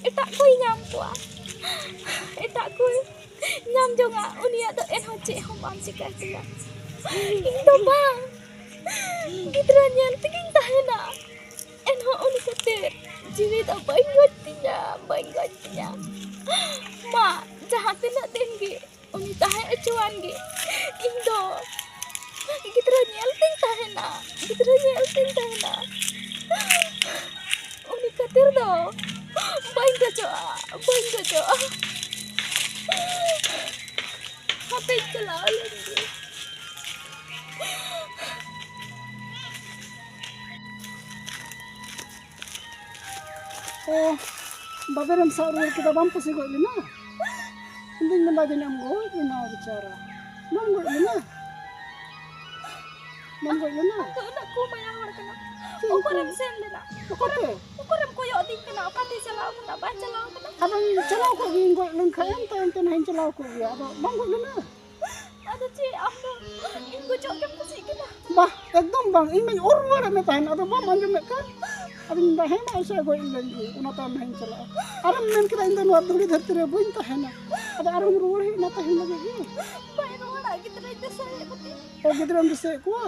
ᱮᱴᱟᱜ ᱠᱚᱭ ᱧᱟᱢ ᱠᱚᱣᱟ, ᱮᱴᱟᱜ ᱠᱚᱭ ᱧᱟᱢ ᱡᱚᱝᱟ᱾ ᱩᱱᱤᱭᱟᱜ ᱫᱚ ᱮᱱᱦᱚᱸ ᱪᱮᱫ ᱦᱚᱸ ᱵᱟᱢ ᱪᱤᱠᱟᱹᱭ ᱛᱟᱭᱟ᱾ ᱤᱧ ᱫᱚ ᱵᱟᱝ, ᱜᱤᱫᱽᱨᱟᱹ ᱧᱮᱞ ᱛᱮᱜᱮᱧ ᱛᱟᱦᱮᱱᱟ, ᱮᱱᱦᱚᱸ ᱩᱱᱤ ᱠᱷᱟᱹᱛᱤᱨ ᱡᱤᱣᱤ ᱫᱚ ᱵᱟᱹᱧ ᱜᱚᱡ ᱛᱤᱧᱟ, ᱵᱟᱹᱧ ᱜᱚᱡ ᱛᱤᱧᱟ᱾ ᱢᱟ, ᱡᱟᱦᱟᱸ ᱛᱤᱱᱟᱹᱜ ᱫᱤᱱ ᱜᱮ ᱡᱩᱣᱟᱱ ᱜᱮ ᱤᱧ ᱫᱚ ᱜᱤᱫᱽᱨᱟᱹ ᱧᱮᱞ ᱛᱤᱧ ᱛᱟᱦᱮᱱᱟ, ᱜᱤᱫᱽᱨᱟᱹ ᱧᱮᱞ ᱛᱤᱧ ᱛᱟᱦᱮᱱᱟ᱾ ᱩᱱᱤ ᱠᱷᱟᱹᱛᱤᱨ ᱫᱚ ᱵᱟᱹᱧ ᱜᱚᱡᱚᱜᱼᱟ, ᱵᱟᱹᱧ ᱜᱚᱡᱚᱜᱼᱟ᱾ ᱦᱟᱯᱮᱧ ᱪᱟᱞᱟᱣ ᱞᱮᱱ ᱜᱮ᱾ ᱚ, ᱵᱟᱵᱮᱨᱮᱢ ᱥᱟᱵ ᱨᱩᱣᱟᱹᱲ ᱠᱮᱫᱟ, ᱵᱟᱢ ᱯᱟᱹᱥᱤ ᱜᱚᱡ ᱞᱮᱱᱟ? ᱤᱧ ᱫᱩᱧ ᱢᱮᱱᱫᱟ ᱡᱟᱹᱱᱤᱡ ᱮᱢ ᱜᱚᱡ ᱞᱮᱱᱟ ᱵᱮᱪᱟᱨᱟ᱾ ᱵᱟᱢ ᱜᱚᱡ ᱞᱮᱱᱟ? ᱵᱟᱢ ᱜᱚᱡ ᱞᱮᱱᱟ? ᱟᱢ ᱫᱚ ᱩᱱᱟᱹᱜ ᱠᱚ ᱢᱟᱭᱟ ᱦᱚᱲ ᱠᱟᱱᱟ᱾ ᱪᱮᱫ ᱚᱠᱟᱨᱮᱢ ᱠᱚ? ᱥᱮᱱ ᱞᱮᱱᱟ? ᱚᱠᱟᱛᱮ? ᱚᱠᱟᱨᱮᱢ ᱠᱚᱭᱚᱜ ᱟᱹᱫᱤᱧ ᱠᱟᱱᱟ? ᱚᱠᱟᱛᱮᱭ ᱪᱟᱞᱟᱣ ᱠᱟᱱᱟ? ᱵᱟᱭ ᱪᱟᱞᱟᱣ ᱠᱟᱱᱟ? ᱟᱫᱚᱧ ᱪᱟᱞᱟᱣ ᱠᱚᱜ ᱜᱤᱭᱟᱹᱧ, ᱜᱚᱡ ᱞᱮᱱᱠᱷᱟᱱ ᱮᱱᱛᱮ, ᱮᱱᱛᱮ ᱱᱟᱦᱟᱜ ᱤᱧ ᱪᱟᱞᱟᱣ ᱠᱚᱜ ᱜᱮᱭᱟ᱾ ᱟᱫᱚ ᱵᱟᱢ ᱜᱚᱡ ᱞᱮᱱᱟ? ᱟᱫᱚ ᱪᱮᱫ, ᱟᱢ ᱫᱚ ᱤᱧ ᱜᱚᱡᱚᱜ ᱜᱮᱢ ᱠᱩᱥᱤᱜ ᱠᱟᱱᱟ? ᱵᱟᱦ, ᱮᱠᱫᱚᱢ ᱵᱟᱝ, ᱤᱧ ᱢᱟᱧ ᱚᱨ ᱨᱩᱣᱟᱹᱲᱮᱫ ᱢᱮ ᱛᱟᱦᱮᱱ, ᱟᱫᱚ ᱵᱟᱢ ᱟᱸᱡᱚᱢᱮᱫ ᱠᱟᱱ᱾ ᱟᱫᱚᱧ ᱢᱮᱱᱫᱟ, ᱦᱮᱸ ᱢᱟ, ᱟᱪᱪᱷᱟ, ᱜᱚᱡ ᱞᱮᱱ ᱜᱮ, ᱚᱱᱟ ᱛᱟᱭᱚᱢ ᱱᱟᱦᱟᱜ ᱤᱧ ᱪᱟᱞᱟᱜᱼᱟ᱾ ᱟᱨᱮᱢ ᱢᱮᱱ ᱠᱮᱫᱟ, ᱤᱧ ᱫᱚ ᱱᱚᱣᱟ ᱫᱷᱩᱲᱤ ᱫᱷᱟᱹᱨᱛᱤ ᱨᱮ ᱵᱟᱹᱧ ᱛᱟᱦᱮᱱᱟ᱾ ᱟᱫᱚ ᱟᱨᱦᱚᱸᱢ ᱨᱩᱣᱟᱹᱲ ᱦᱮᱡ ᱮᱱᱟ ᱛᱟᱦᱮᱱ ᱞᱟᱹᱜᱤᱫ ᱜᱮ᱾ ᱵᱟᱹᱧ ᱨᱩᱣᱟᱹᱲᱟ, ᱜᱤᱫᱽᱨᱟᱹᱧ ᱫᱤᱥᱟᱹᱭᱮᱫ ᱠᱚᱛᱤᱧ᱾ ᱚ, ᱜᱤᱫᱽᱨᱟᱹᱢ ᱫᱤᱥᱟᱹᱭᱮᱫ ᱠᱚᱣᱟ?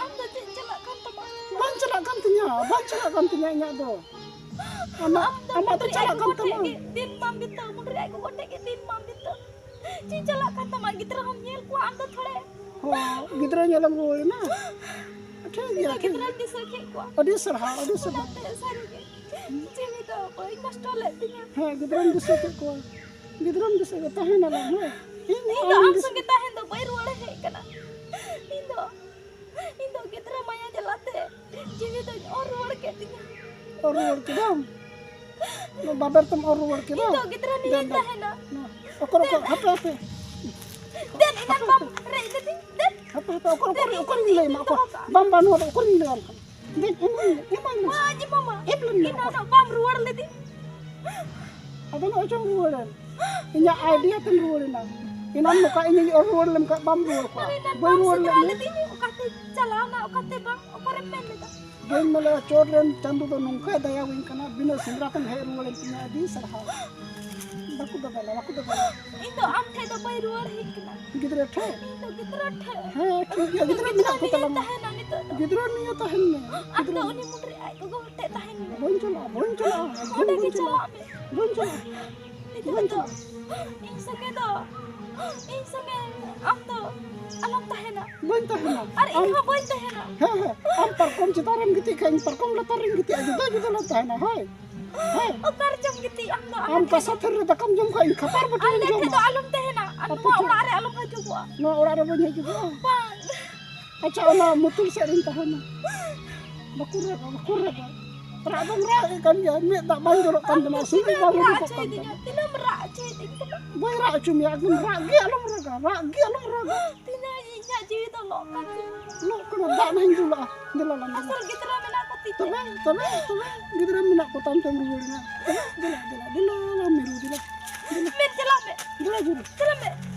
ᱟᱢ ᱫᱚ ᱪᱮᱫ ᱪᱟᱞᱟᱜ ᱠᱟᱱ ᱛᱟᱢᱟ? ᱵᱟᱝ ᱪᱟᱞᱟᱜ ᱠᱟᱱ ᱛᱤᱧᱟᱹ, ᱵᱟᱝ ᱪᱟᱞᱟᱜ ᱠᱟᱱ ᱛᱤᱧᱟᱹ ᱤᱧᱟᱹᱜ ᱫᱚ᱾ ᱟᱢᱟᱜ, ᱟᱢ ᱫᱚ ᱟᱢᱟᱜ ᱫᱚ ᱢᱩᱰᱨᱤ ᱪᱟᱞᱟᱜ ᱟᱡ ᱠᱟᱱ ᱜᱚᱜᱚ ᱴᱷᱮᱡ ᱛᱟᱢᱟ᱾ ᱜᱮ ᱫᱤᱱ ᱢᱟᱢ ᱵᱤᱛᱟᱹᱣ, ᱢᱩᱰᱨᱤ ᱟᱡ ᱜᱚᱜᱚ ᱴᱷᱮᱡ ᱜᱮ ᱫᱤᱱ ᱢᱟᱢ ᱵᱤᱛᱟᱹᱣ᱾ ᱪᱮᱫ ᱪᱟᱞᱟᱜ ᱠᱟᱱ ᱛᱟᱢᱟ? ᱜᱤᱫᱽᱨᱟᱹ ᱦᱚᱸᱢ ᱧᱮᱞ ᱠᱚᱣᱟ ᱟᱢ ᱫᱚ ᱛᱷᱚᱲᱮ᱾ ᱦᱚᱸ, ᱜᱤᱫᱽᱨᱟᱹ ᱧᱮᱞᱮᱢ ᱨᱩᱣᱟᱹᱲ ᱮᱱᱟ? ᱴᱷᱤᱠ ᱤᱧ ᱜᱮᱭᱟ, ᱫᱚ ᱴᱷᱤᱠ ᱜᱤᱫᱽᱨᱟᱹᱧ ᱜᱮᱭᱟ᱾ ᱫᱤᱥᱟᱹ ᱠᱮᱫ ᱠᱚᱣᱟ᱾ ᱟᱹᱰᱤ ᱥᱟᱨᱦᱟᱣ, ᱟᱹᱰᱤ ᱥᱟᱨᱦᱟᱣ᱾ ᱚᱱᱟᱛᱮ ᱥᱟᱹᱨᱤ ᱜᱮ ᱡᱤᱣᱤ ᱫᱚ ᱵᱟᱹᱧ ᱱᱚᱥᱴᱚ ᱞᱮᱫ ᱛᱤᱧᱟᱹ᱾ ᱦᱮᱸ, ᱜᱤᱫᱽᱨᱟᱹᱢ ᱫᱤᱥᱟᱹ ᱠᱮᱫ ᱠᱚᱣᱟ᱾ ᱜᱤᱫᱽᱨᱟᱹᱢ ᱫᱤᱥᱟᱹ ᱠᱮᱫ, ᱛᱟᱦᱮᱱᱟᱞᱟᱝ, ᱦᱮᱸ᱾ ᱤᱧ ᱤᱧ ᱫᱚ ᱟᱢ ᱟᱢ ᱫᱤᱥᱟᱹ ᱥᱚᱸᱜᱮ ᱛᱟᱦᱮᱱ ᱫᱚ ᱵᱟᱹᱧ ᱨᱩᱣᱟᱹᱲ ᱦᱮᱡ ᱠᱟᱱᱟ᱾ ᱤᱧ ᱫᱚ, ᱤᱧ ᱫᱚ ᱜᱤᱫᱽᱨᱟᱹ ᱢᱟᱭᱟ ᱡᱟᱞᱟᱛᱮ ᱡᱤᱣᱤ ᱫᱚᱧ ᱚᱨ ᱨᱩᱣᱟᱹᱲ ᱠᱮᱫ ᱛᱤᱧᱟ᱾ ᱚᱨ ᱨᱩᱣᱟᱹᱲ ᱠᱮᱫᱟᱢ? ᱵᱟᱵᱮᱨ ᱛᱮᱢ ᱚᱨ ᱨᱩᱣᱟᱹᱲ ᱠᱮᱫᱟ? ᱤᱧ ᱫᱚ ᱜᱤᱫᱽᱨᱟᱹ ᱱᱤᱭᱟᱹᱧ ᱫᱮᱱ, ᱫᱮᱱ᱾ ᱛᱟᱦᱮᱱᱟ᱾ ᱚᱠᱚᱨ, ᱚᱠᱚᱨ, ᱫᱮᱱ᱾ ᱦᱟᱯᱮ, ᱦᱟᱯᱮ᱾ ᱫᱮᱱ, ᱮᱱᱟᱱ ᱦᱟᱯᱮ, ᱵᱟᱢ ᱦᱟᱯᱮ᱾ ᱨᱮᱡ ᱞᱤᱫᱤᱧ? ᱫᱮᱱ᱾ ᱦᱟᱯᱮ, ᱦᱟᱯᱮ, ᱚᱠᱚᱨ, ᱫᱮᱱ, ᱚᱠᱚᱨ, ᱤᱧ ᱚᱠᱚᱨᱤᱧ ᱫᱚᱧ ᱞᱟᱹᱭ ᱟᱢᱟ, ᱫᱚᱦᱚ ᱚᱠᱚᱨ? ᱠᱟᱜᱼᱟ᱾ ᱵᱟᱝ, ᱵᱟᱝ, ᱱᱚᱣᱟ ᱫᱚ ᱚᱠᱚᱨᱤᱧ ᱞᱟᱹᱭ ᱟᱢ ᱠᱟᱱᱟ? ᱫᱮᱱ, ᱮᱢᱟᱹᱧ ᱢᱮ, ᱮᱢᱟᱹᱧ ᱢᱮ᱾ ᱢᱟ, ᱟᱡ ᱮᱢᱟᱢᱟ᱾ ᱮᱢ ᱞᱮᱢ ᱢᱮ, ᱮᱱᱟᱱᱚᱜ ᱚᱠᱚᱨ? ᱵᱟᱢ ᱨᱩᱣᱟᱹᱲ ᱞᱤᱫᱤᱧ᱾ ᱟᱫᱚ ᱱᱚᱜᱼᱚᱭ ᱪᱚᱢ ᱨᱩᱣᱟᱹᱲᱮᱱ᱾ ᱤᱧᱟᱹᱜ idea ᱛᱮᱢ ᱨᱩᱣᱟᱹᱲᱮᱱᱟ᱾ ᱮᱱᱟᱱ ᱱᱚᱝᱠᱟ ᱤᱧᱤᱧ ᱚᱨ ᱨᱩᱣᱟᱹᱲ ᱞᱮᱱ ᱠᱷᱟᱱ ᱵᱟᱢ ᱨᱩᱣᱟᱹᱲ ᱠᱚᱜᱼᱟ᱾ ᱟᱨ ᱮᱱᱟᱱ ᱵᱟᱹᱧ ᱵᱟᱢ ᱨᱩᱣᱟᱹᱲ ᱞᱮᱫ ᱥᱮᱸᱫᱽᱨᱟ ᱢᱮᱭᱟ᱾ ᱞᱤᱫᱤᱧ, ᱚᱠᱟᱛᱮ ᱪᱟᱞᱟᱣᱱᱟ, ᱚᱠᱟᱛᱮ ᱵᱟᱝ, ᱚᱠᱟᱨᱮᱢ ᱢᱮᱱ ᱞᱮᱫᱟ? ᱵᱟᱹᱧ ᱢᱮᱱ ᱞᱮᱫᱟ, ᱪᱚᱴ ᱨᱮᱱ ᱪᱟᱸᱫᱚ ᱫᱚ ᱱᱚᱝᱠᱟᱭ ᱫᱟᱭᱟᱣᱟᱹᱧ ᱠᱟᱱᱟ, ᱵᱤᱱᱟᱹ ᱥᱮᱸᱫᱽᱨᱟ ᱛᱮᱢ ᱦᱮᱡ ᱨᱩᱣᱟᱹᱲᱮᱱ ᱛᱤᱧᱟ, ᱟᱹᱰᱤ ᱥᱟᱨᱦᱟᱣ᱾ ᱵᱟᱠᱚ ᱫᱟᱫᱟᱞᱟ, ᱵᱟᱠᱚ ᱫᱟᱫᱟᱞᱟ᱾ ᱤᱧ ᱫᱚ ᱟᱢ ᱴᱷᱮᱡ ᱫᱚ ᱵᱟᱹᱧ ᱨᱩᱣᱟᱹᱲ ᱦᱮᱡ ᱠᱟᱱᱟ᱾ ᱜᱤᱫᱽᱨᱟᱹ ᱴᱷᱮᱡ? ᱤᱧ ᱫᱚ ᱜᱤᱫᱽᱨᱟᱹ ᱴᱷᱮᱡ᱾ ᱦᱮᱸ, ᱴᱷᱤᱠ ᱜᱮᱭᱟ, ᱤᱧ ᱫᱚ ᱜᱤᱫᱽᱨᱟᱹ ᱢᱮᱱᱟᱜ ᱠᱚ ᱜᱤᱫᱽᱨᱟᱹ ᱛᱟᱞᱟᱝᱟ᱾ ᱛᱟᱦᱮᱱᱟ ᱱᱤᱛᱚᱜ ᱫᱚ᱾ ᱜᱤᱫᱽᱨᱟᱹ ᱱᱤᱭᱟᱹ ᱛᱟᱦᱮᱱ ᱢᱮ᱾ ᱟᱢ ᱫᱚ ᱜᱤᱫᱽᱨᱟᱹ ᱩᱱᱤ ᱢᱩᱸᱰᱨᱤ ᱟᱡ ᱜᱚᱜᱚ ᱦᱚᱲ ᱴᱷᱮᱡ ᱛᱟᱦᱮᱱ ᱢᱮ᱾ ᱵᱟᱹᱧ ᱪᱟᱞᱟᱜᱼᱟ, ᱵᱟᱹᱧ ᱪᱟᱞᱟᱜᱼᱟ, ᱚᱸᱰᱮ ᱜᱮ ᱵᱟᱹᱧ ᱪᱟᱞᱟᱜᱼᱟ᱾ ᱪᱟᱞᱟᱜ ᱢᱮ᱾ ᱵᱟᱹᱧ ᱪᱟᱞᱟᱜᱼᱟ᱾ ᱱᱤᱛᱚᱜ ᱵᱟᱹᱧ ᱫᱚ ᱪᱟᱞᱟᱜᱼᱟ᱾ ᱤᱧ ᱥᱚᱸᱜᱮ ᱫᱚ, ᱤᱧ ᱥᱚᱸᱜᱮ ᱵᱟᱹᱧ ᱛᱟᱦᱮᱱᱟ᱾ ᱟᱨ ᱤᱧ ᱦᱚᱸ ᱵᱟᱹᱧ ᱛᱟᱦᱮᱱᱟ᱾ ᱦᱮᱸ, ᱦᱮᱸ, ᱟᱢ ᱯᱟᱨᱠᱚᱢ ᱪᱮᱛᱟᱱ ᱨᱮᱢ ᱜᱤᱛᱤᱡ ᱠᱷᱟᱡ, ᱤᱧ ᱯᱟᱨᱠᱚᱢ ᱞᱟᱛᱟᱨ ᱨᱮᱧ ᱜᱤᱛᱤᱡᱼᱟ, ᱡᱩᱫᱟᱹ ᱡᱩᱫᱟᱹ ᱞᱟᱝ ᱛᱟᱦᱮᱱᱟ᱾ ᱦᱳᱭ, ᱦᱳᱭ᱾ ᱚᱠᱟ ᱨᱮᱪᱚᱢ ᱜᱤᱛᱤᱡ ᱟᱢ ᱫᱚ? ᱟᱢ ᱟᱞᱮ ᱠᱟᱸᱥᱟ ᱴᱷᱮᱱ ᱛᱷᱟᱹᱨᱤ ᱨᱮ ᱫᱟᱠᱟᱢ ᱡᱚᱢ ᱠᱷᱟᱡ, ᱤᱧ ᱠᱷᱟᱯᱟᱨ ᱵᱟᱹᱴᱤ ᱟᱞᱮ ᱨᱮᱧ ᱴᱷᱮᱱ ᱡᱚᱢᱟ᱾ ᱫᱚ ᱟᱞᱚᱢ ᱛᱟᱦᱮᱱᱟ᱾ ᱟᱨ ᱟᱯᱮ ᱱᱚᱣᱟ ᱴᱷᱮᱱ᱾ ᱚᱲᱟᱜ ᱨᱮ ᱟᱞᱚᱢ ᱦᱤᱡᱩᱜᱚᱜᱼᱟ᱾ ᱱᱚᱣᱟ ᱚᱲᱟᱜ ᱨᱮ ᱵᱟᱹᱧ ᱦᱤᱡᱩᱜᱚᱜᱼᱟ᱾ ᱵᱟᱝ᱾ ᱟᱪᱪᱷᱟ, ᱚᱱᱟ ᱢᱩᱛᱩᱞ ᱥᱮᱫ ᱨᱤᱧ ᱛᱟᱦᱮᱱᱟ᱾ ᱵᱟᱠᱚ ᱨᱟᱜᱟ, ᱵᱟᱠᱚ ᱨᱟᱜᱟ᱾ ᱨᱟᱜ ᱫᱚᱢ ᱨᱟᱜ ᱮᱫ ᱠᱟᱱ ᱜᱮᱭᱟ, ᱢᱮᱫ ᱫᱟᱜ ᱵᱟᱝ ᱡᱚᱨᱚᱜ ᱠᱟᱱ ᱟᱢ ᱛᱟᱢᱟ, ᱫᱚ ᱥᱩᱨᱤ ᱛᱤᱱᱟᱹᱜ ᱵᱟᱝ ᱮᱢ ᱨᱟᱜ ᱦᱤᱡᱩᱜᱚᱜ ᱠᱟᱱ ᱦᱚᱪᱚᱭᱮᱫᱤᱧᱟ? ᱛᱟᱢᱟ᱾ ᱛᱤᱱᱟᱹᱜ ᱮᱢ ᱨᱟᱜ ᱦᱚᱪᱚᱭᱮᱫᱤᱧ ᱠᱟᱱᱟ? ᱵᱟᱹᱧ ᱨᱟᱜ ᱦᱚᱪᱚ ᱢᱮᱭᱟ, ᱮᱠᱫᱚᱢ ᱨᱟᱜ ᱜᱮ ᱟᱞᱚᱢ ᱨᱟᱜᱟ, ᱨᱟᱜ ᱜᱮ ᱟᱞᱚᱢ ᱨᱟᱜᱟ᱾ ᱛᱤᱱᱟᱹᱜ ᱤᱧᱟᱹᱜ ᱡᱤᱣᱤ ᱫᱚ ᱞᱚᱜ ᱠᱟᱱ ᱛᱤᱧᱟ᱾ ᱞᱚᱜ ᱠᱟᱱᱟ, ᱫᱟᱜ ᱱᱟᱦᱟᱜ ᱤᱧ ᱫᱩᱞᱟᱜᱼᱟ᱾ ᱫᱮᱞᱟ ᱞᱟᱝ ᱫᱮᱞᱟ᱾ ᱟᱥᱚᱞ ᱜᱤᱫᱽᱨᱟᱹ ᱢᱮᱱᱟᱜ ᱠᱚ ᱛᱤᱧᱟ᱾ ᱛᱚᱵᱮ, ᱛᱚᱵᱮ, ᱛᱚᱵᱮ, ᱜᱤᱫᱽᱨᱟᱹ ᱢᱮᱱᱟᱜ ᱠᱚ ᱛᱟᱢ ᱛᱮᱢ ᱨᱩᱣᱟᱹᱲ ᱮᱱᱟ᱾ ᱫᱮᱞᱟ, ᱫᱮᱞᱟ, ᱫᱮᱞᱟ, ᱫᱮᱞᱟ, ᱢᱤᱨᱩ, ᱫᱮᱞᱟ᱾ ᱢᱮᱱ ᱪᱟᱞᱟᱜ ᱢᱮ᱾ ᱫᱮᱞᱟ ᱡᱩᱨᱤ᱾ ᱪᱟᱞᱟᱜ ᱢᱮ᱾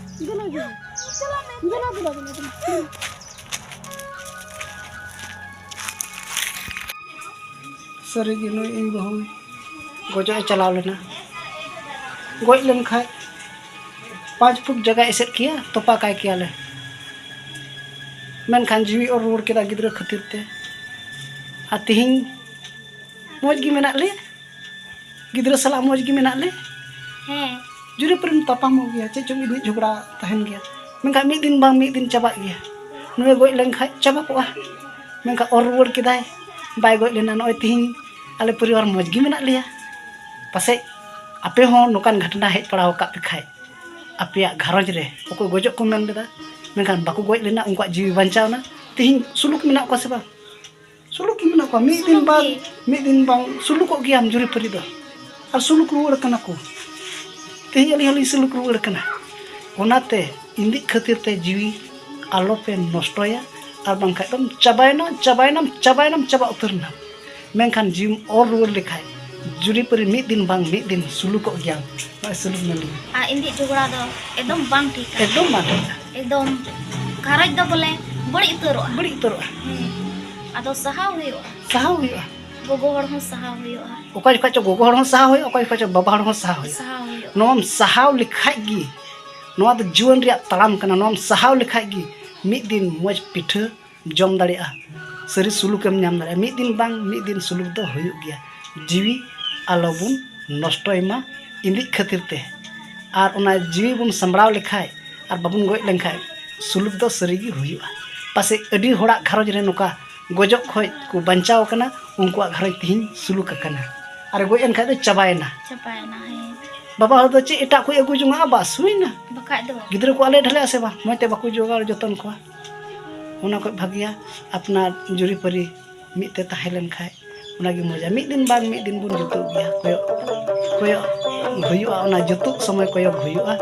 ᱫᱮᱞᱟ ᱡᱩᱨᱤ᱾ ᱪᱟᱞᱟᱜ ᱢᱮ᱾ ᱫᱮᱞᱟ, ᱫᱮᱞᱟ, ᱫᱮᱞᱟ, ᱫᱮᱞᱟ᱾ ᱥᱟᱹᱨᱤᱜᱮ ᱱᱩᱭ ᱤᱧ ᱵᱟᱹᱦᱩ ᱜᱚᱡᱚᱜ ᱮ ᱪᱟᱞᱟᱣ ᱞᱮᱱᱟ᱾ ᱜᱚᱡ ᱞᱮᱱᱠᱷᱟᱡ ᱯᱟᱸᱪ ᱯᱷᱩᱴ ᱡᱟᱭᱜᱟ ᱮᱥᱮᱫ ᱠᱮᱭᱟ, ᱛᱚᱯᱟ ᱠᱟᱭ ᱠᱮᱭᱟᱞᱮ᱾ ᱢᱮᱱᱠᱷᱟᱱ ᱡᱤᱣᱤ ᱚᱨ ᱨᱩᱣᱟᱹᱲ ᱠᱮᱫᱟ ᱜᱤᱫᱽᱨᱟᱹ ᱠᱷᱟᱹᱛᱤᱨ ᱛᱮ᱾ ᱟᱨ ᱛᱤᱦᱤᱧ ᱢᱚᱡᱽ ᱜᱮ ᱢᱮᱱᱟᱜ ᱞᱮ, ᱜᱤᱫᱽᱨᱟᱹ ᱥᱟᱞᱟᱜ ᱢᱚᱡᱽ ᱜᱮ ᱢᱮᱱᱟᱜ ᱞᱮ᱾ ᱦᱮᱸ᱾ ᱡᱩᱨᱤᱯᱟᱹᱨᱤᱢ ᱛᱟᱯᱟᱢᱚᱜ ᱜᱮᱭᱟ, ᱪᱮᱫ ᱪᱚᱝ ᱤᱫᱤᱡ ᱡᱷᱚᱜᱽᱲᱟ ᱛᱟᱦᱮᱱ ᱜᱮᱭᱟ, ᱢᱮᱱᱠᱷᱟᱱ ᱢᱤᱫ ᱫᱤᱱ ᱵᱟᱝ ᱢᱤᱫ ᱫᱤᱱ ᱪᱟᱵᱟᱜ ᱜᱮᱭᱟ᱾ ᱱᱩᱭᱮ ᱜᱚᱡ ᱞᱮᱱᱠᱷᱟᱡ ᱪᱟᱵᱟ ᱠᱚᱜᱼᱟ, ᱢᱮᱱᱠᱷᱟᱱ ᱚᱨ ᱨᱩᱣᱟᱹᱲ ᱠᱮᱫᱟᱭ, ᱵᱟᱭ ᱜᱚᱡ ᱞᱮᱱᱟ᱾ ᱱᱚᱜᱼᱚᱭ ᱛᱤᱦᱤᱧ ᱟᱞᱮ ᱯᱚᱨᱤᱵᱟᱨ ᱢᱚᱡᱽ ᱜᱮ ᱢᱮᱱᱟᱜ ᱞᱮᱭᱟ᱾ ᱯᱟᱥᱮᱡ ᱟᱯᱮ ᱦᱚᱸ ᱱᱚᱝᱠᱟᱱ ᱜᱷᱚᱴᱚᱱᱟ ᱦᱮᱡ ᱵᱟᱲᱟ ᱟᱠᱟᱫ ᱯᱮ ᱠᱷᱟᱡ, ᱟᱯᱮᱭᱟᱜ ᱜᱷᱟᱨᱚᱸᱡᱽ ᱨᱮ ᱚᱠᱚᱭ ᱜᱚᱡᱚᱜ ᱠᱚ ᱢᱮᱱ ᱞᱮᱫᱟ, ᱢᱮᱱᱠᱷᱟᱱ ᱵᱟᱠᱚ ᱜᱚᱡ ᱞᱮᱱᱟ, ᱩᱱᱠᱩᱣᱟᱜ ᱡᱤᱣᱤ ᱵᱟᱧᱪᱟᱣ ᱮᱱᱟ᱾ ᱛᱤᱦᱤᱧ ᱥᱩᱞᱩᱠ ᱢᱮᱱᱟᱜ ᱠᱚᱣᱟ ᱥᱮ ᱵᱟᱝ? ᱥᱩᱞᱩᱠ ᱜᱮ ᱢᱮᱱᱟᱜ ᱠᱚᱣᱟ᱾ ᱢᱤᱫ ᱫᱤᱱ ᱥᱩᱞᱩᱠ ᱵᱟᱝ, ᱜᱮ᱾ ᱢᱤᱫ ᱫᱤᱱ ᱵᱟᱝ ᱥᱩᱞᱩᱠᱚᱜ ᱜᱮᱭᱟᱢ ᱡᱩᱨᱤᱯᱟᱹᱨᱤ ᱫᱚ᱾ ᱟᱨ ᱥᱩᱞᱩᱠ ᱨᱩᱣᱟᱹᱲ ᱠᱟᱱᱟ ᱠᱚ᱾ ᱛᱮᱦᱮᱧ ᱟᱹᱞᱤᱧ ᱦᱚᱸᱞᱤᱧ ᱥᱩᱞᱩᱠ ᱨᱩᱣᱟᱹᱲ ᱠᱟᱱᱟ᱾ ᱚᱱᱟᱛᱮ ᱤᱸᱫᱤᱡ ᱠᱷᱟᱹᱛᱤᱨ ᱛᱮ ᱡᱤᱣᱤ ᱟᱞᱚᱯᱮ ᱱᱚᱥᱴᱚᱭᱟ, ᱟᱨ ᱵᱟᱝᱠᱷᱟᱡ ᱫᱚᱢ ᱪᱟᱵᱟᱭᱮᱱᱟ, ᱪᱟᱵᱟᱭᱮᱱᱟᱢ, ᱪᱟᱵᱟ ᱩᱛᱟᱹᱨ ᱮᱱᱟᱢ᱾ ᱢᱮᱱᱠᱷᱟᱱ ᱡᱤᱣᱤᱢ ᱚᱨ ᱨᱩᱣᱟᱹᱲ ᱞᱮᱠᱷᱟᱡ ᱡᱩᱨᱤᱯᱟᱹᱨᱤ ᱢᱤᱫ ᱫᱤᱱ ᱵᱟᱝ ᱢᱤᱫ ᱫᱤᱱ ᱥᱩᱞᱩᱠᱚᱜ ᱜᱮᱭᱟᱢ᱾ ᱱᱚᱜᱼᱚᱭ ᱥᱩᱞᱩᱠ ᱢᱮᱱ ᱞᱮᱫᱟ᱾ ᱟᱨ ᱤᱸᱫᱤᱡ ᱡᱷᱚᱜᱽᱲᱟ ᱫᱚ ᱮᱠᱫᱚᱢ ᱵᱟᱝ ᱴᱷᱤᱠᱟ᱾ ᱮᱠᱫᱚᱢ ᱵᱟᱝ ᱴᱷᱤᱠᱟ᱾ ᱮᱠᱫᱚᱢ ᱜᱷᱟᱨᱚᱸᱡᱽ ᱫᱚ ᱵᱚᱞᱮ ᱵᱟᱹᱲᱤᱡ ᱩᱛᱟᱹᱨᱚᱜᱼᱟ᱾ ᱵᱟᱹᱲᱤᱡ ᱩᱛᱟᱹᱨᱚᱜᱼᱟ᱾ ᱦᱮᱸ᱾ ᱟᱫᱚ ᱥᱟᱦᱟᱣ ᱦᱩᱭᱩᱜᱼᱟ᱾ ᱥᱟᱦᱟᱣ ᱦᱩᱭᱩᱜᱼᱟ᱾ ᱜᱚᱜᱚ ᱦᱚᱲ ᱦᱚᱸ ᱥᱟᱦᱟᱣ ᱦᱩᱭᱩᱜᱼᱟ᱾ ᱚᱠᱟ ᱡᱚᱠᱷᱟᱡ ᱪᱚ ᱜᱚᱜᱚ ᱦᱚᱲ ᱦᱚᱸ ᱥᱟᱦᱟᱣ ᱦᱩᱭᱩᱜᱼᱟ, ᱚᱠᱟ ᱡᱚᱠᱷᱟᱡ ᱪᱚ ᱵᱟᱵᱟ ᱦᱚᱲ ᱦᱚᱸ ᱥᱟᱦᱟᱣ ᱦᱩᱭᱩᱜᱼᱟ᱾ ᱥᱟᱦᱟᱣ ᱦᱩᱭᱩᱜᱼᱟ᱾ ᱱᱚᱣᱟᱢ ᱥᱟᱦᱟᱣ ᱞᱮᱠᱷᱟᱡ ᱜᱮ, ᱱᱚᱣᱟ ᱫᱚ ᱡᱩᱣᱟᱹᱱ ᱨᱮᱭᱟᱜ ᱛᱟᱲᱟᱢ ᱠᱟᱱᱟ, ᱱᱚᱣᱟᱢ ᱥᱟᱦᱟᱣ ᱞᱮᱠᱷᱟᱡ ᱜᱮ ᱢᱤᱫ ᱫᱤᱱ ᱢᱚᱡᱽ ᱯᱤᱴᱷᱟᱹ ᱡᱚᱢ ᱫᱟᱲᱮᱭᱟᱜᱼᱟ, ᱥᱟᱹᱨᱤ ᱥᱩᱞᱩᱠᱮᱢ ᱧᱟᱢ ᱫᱟᱲᱮᱭᱟᱜᱼᱟ᱾ ᱢᱤᱫ ᱫᱤᱱ ᱵᱟᱝ ᱢᱤᱫ ᱫᱤᱱ ᱥᱩᱞᱩᱠ ᱫᱚ ᱦᱩᱭᱩᱜ ᱜᱮᱭᱟ᱾ ᱡᱤᱣᱤ ᱟᱞᱚᱵᱚᱱ ᱱᱚᱥᱴᱚᱭ ᱢᱟ ᱤᱸᱫᱤᱡ ᱠᱷᱟᱹᱛᱤᱨ ᱛᱮ᱾ ᱟᱨ ᱚᱱᱟ ᱡᱤᱣᱤ ᱵᱚᱱ ᱥᱟᱢᱵᱲᱟᱣ ᱞᱮᱠᱷᱟᱡ ᱟᱨ ᱵᱟᱵᱚᱱ ᱜᱚᱡ ᱞᱮᱱᱠᱷᱟᱡ, ᱥᱩᱞᱩᱠ ᱫᱚ ᱥᱟᱹᱨᱤᱜᱮ ᱦᱩᱭᱩᱜᱼᱟ᱾ ᱯᱟᱥᱮᱡ ᱟᱹᱰᱤ ᱦᱚᱲᱟᱜ ᱜᱷᱟᱨᱚᱸᱡᱽ ᱨᱮ ᱱᱚᱝᱠᱟ ᱜᱚᱡᱚᱜ ᱠᱷᱚᱡ ᱠᱚ ᱵᱟᱧᱪᱟᱣ ᱟᱠᱟᱱᱟ, ᱩᱱᱠᱩᱣᱟᱜ ᱜᱷᱟᱨᱚᱸᱡᱽ ᱛᱮᱦᱮᱧ ᱥᱩᱞᱩᱠ ᱟᱠᱟᱱᱟ᱾ ᱟᱨ ᱜᱚᱡ ᱮᱱ ᱠᱷᱟᱡ ᱫᱚ ᱪᱟᱵᱟᱭᱮᱱᱟ᱾ ᱪᱟᱵᱟᱭᱮᱱᱟ, ᱦᱮᱸ᱾ ᱵᱟᱵᱟ ᱦᱚᱲ ᱫᱚ ᱪᱮᱫ ᱮᱴᱟᱜ ᱠᱚ ᱟᱹᱜᱩ ᱡᱚᱝᱟ, ᱵᱟᱥ ᱦᱩᱭᱱᱟ᱾ ᱵᱟᱠᱷᱟᱡ ᱫᱚ᱾ ᱜᱤᱫᱽᱨᱟᱹ ᱠᱚ ᱟᱞᱮ ᱰᱷᱟᱞᱮᱜᱼᱟ ᱥᱮ ᱵᱟᱝ? ᱢᱚᱡᱽ ᱛᱮ ᱵᱟᱠᱚ ᱡᱚᱜᱟᱣ ᱡᱚᱛᱚᱱ ᱠᱚᱣᱟ᱾ ᱚᱱᱟ ᱠᱷᱚᱡ ᱵᱷᱟᱹᱜᱤᱭᱟ ᱟᱯᱱᱟᱨ ᱡᱩᱨᱤᱯᱟᱹᱨᱤ ᱢᱤᱫ ᱛᱮ ᱛᱟᱦᱮᱸ ᱞᱮᱱ ᱠᱷᱟᱡ ᱚᱱᱟᱜᱮ ᱢᱚᱡᱟ᱾ ᱢᱤᱫ ᱫᱤᱱ ᱵᱟᱝ ᱢᱤᱫ ᱫᱤᱱ ᱵᱚᱱ ᱡᱩᱛᱩᱜ ᱜᱮᱭᱟ᱾ ᱠᱚᱭᱚᱜ, ᱠᱚᱭᱚᱜ ᱦᱩᱭᱩᱜᱼᱟ, ᱚᱱᱟ ᱡᱩᱛᱩᱜ ᱥᱚᱢᱚᱭ ᱠᱚᱭᱚᱜ ᱦᱩᱭᱩᱜᱼᱟ᱾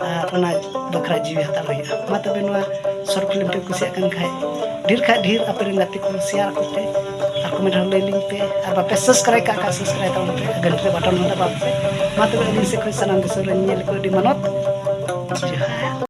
ᱟᱨ ᱚᱱᱟ ᱵᱟᱠᱷᱨᱟ ᱡᱤᱣᱤ ᱦᱟᱛᱟᱣ ᱦᱩᱭᱩᱜᱼᱟ᱾ ᱢᱟ ᱛᱚᱵᱮ ᱱᱚᱣᱟ short film ᱯᱮ ᱠᱩᱥᱤᱭᱟᱜ ᱠᱟᱱ ᱠᱷᱟᱡ ᱰᱷᱮᱨ ᱠᱷᱟᱡ ᱰᱷᱮᱨ ᱟᱯᱮ ᱨᱮᱱ ᱜᱟᱛᱮ ᱠᱚ share ᱟᱠᱚ ᱯᱮ ᱟᱨ comment ᱦᱚᱸ ᱞᱟᱹᱭ ᱞᱤᱧ ᱯᱮ᱾ ᱟᱨ ᱵᱟᱯᱮ subscribe ᱠᱟᱜ ᱠᱷᱟᱡ subscribe ᱛᱟᱵᱚᱱ ᱯᱮ, ᱜᱷᱟᱱᱴᱤ ᱨᱮ button ᱦᱚᱸ ᱫᱟᱵᱟᱣ ᱯᱮ᱾ ᱢᱟ ᱛᱚᱵᱮ ᱟᱹᱞᱤᱧ ᱥᱮᱫ ᱠᱷᱚᱱ ᱥᱟᱱᱟᱢ ᱫᱤᱥᱚᱢ ᱨᱮᱱ ᱧᱮᱧᱮᱞ ᱠᱚ ᱟᱹᱰᱤ ᱢᱟᱱᱚᱛ᱾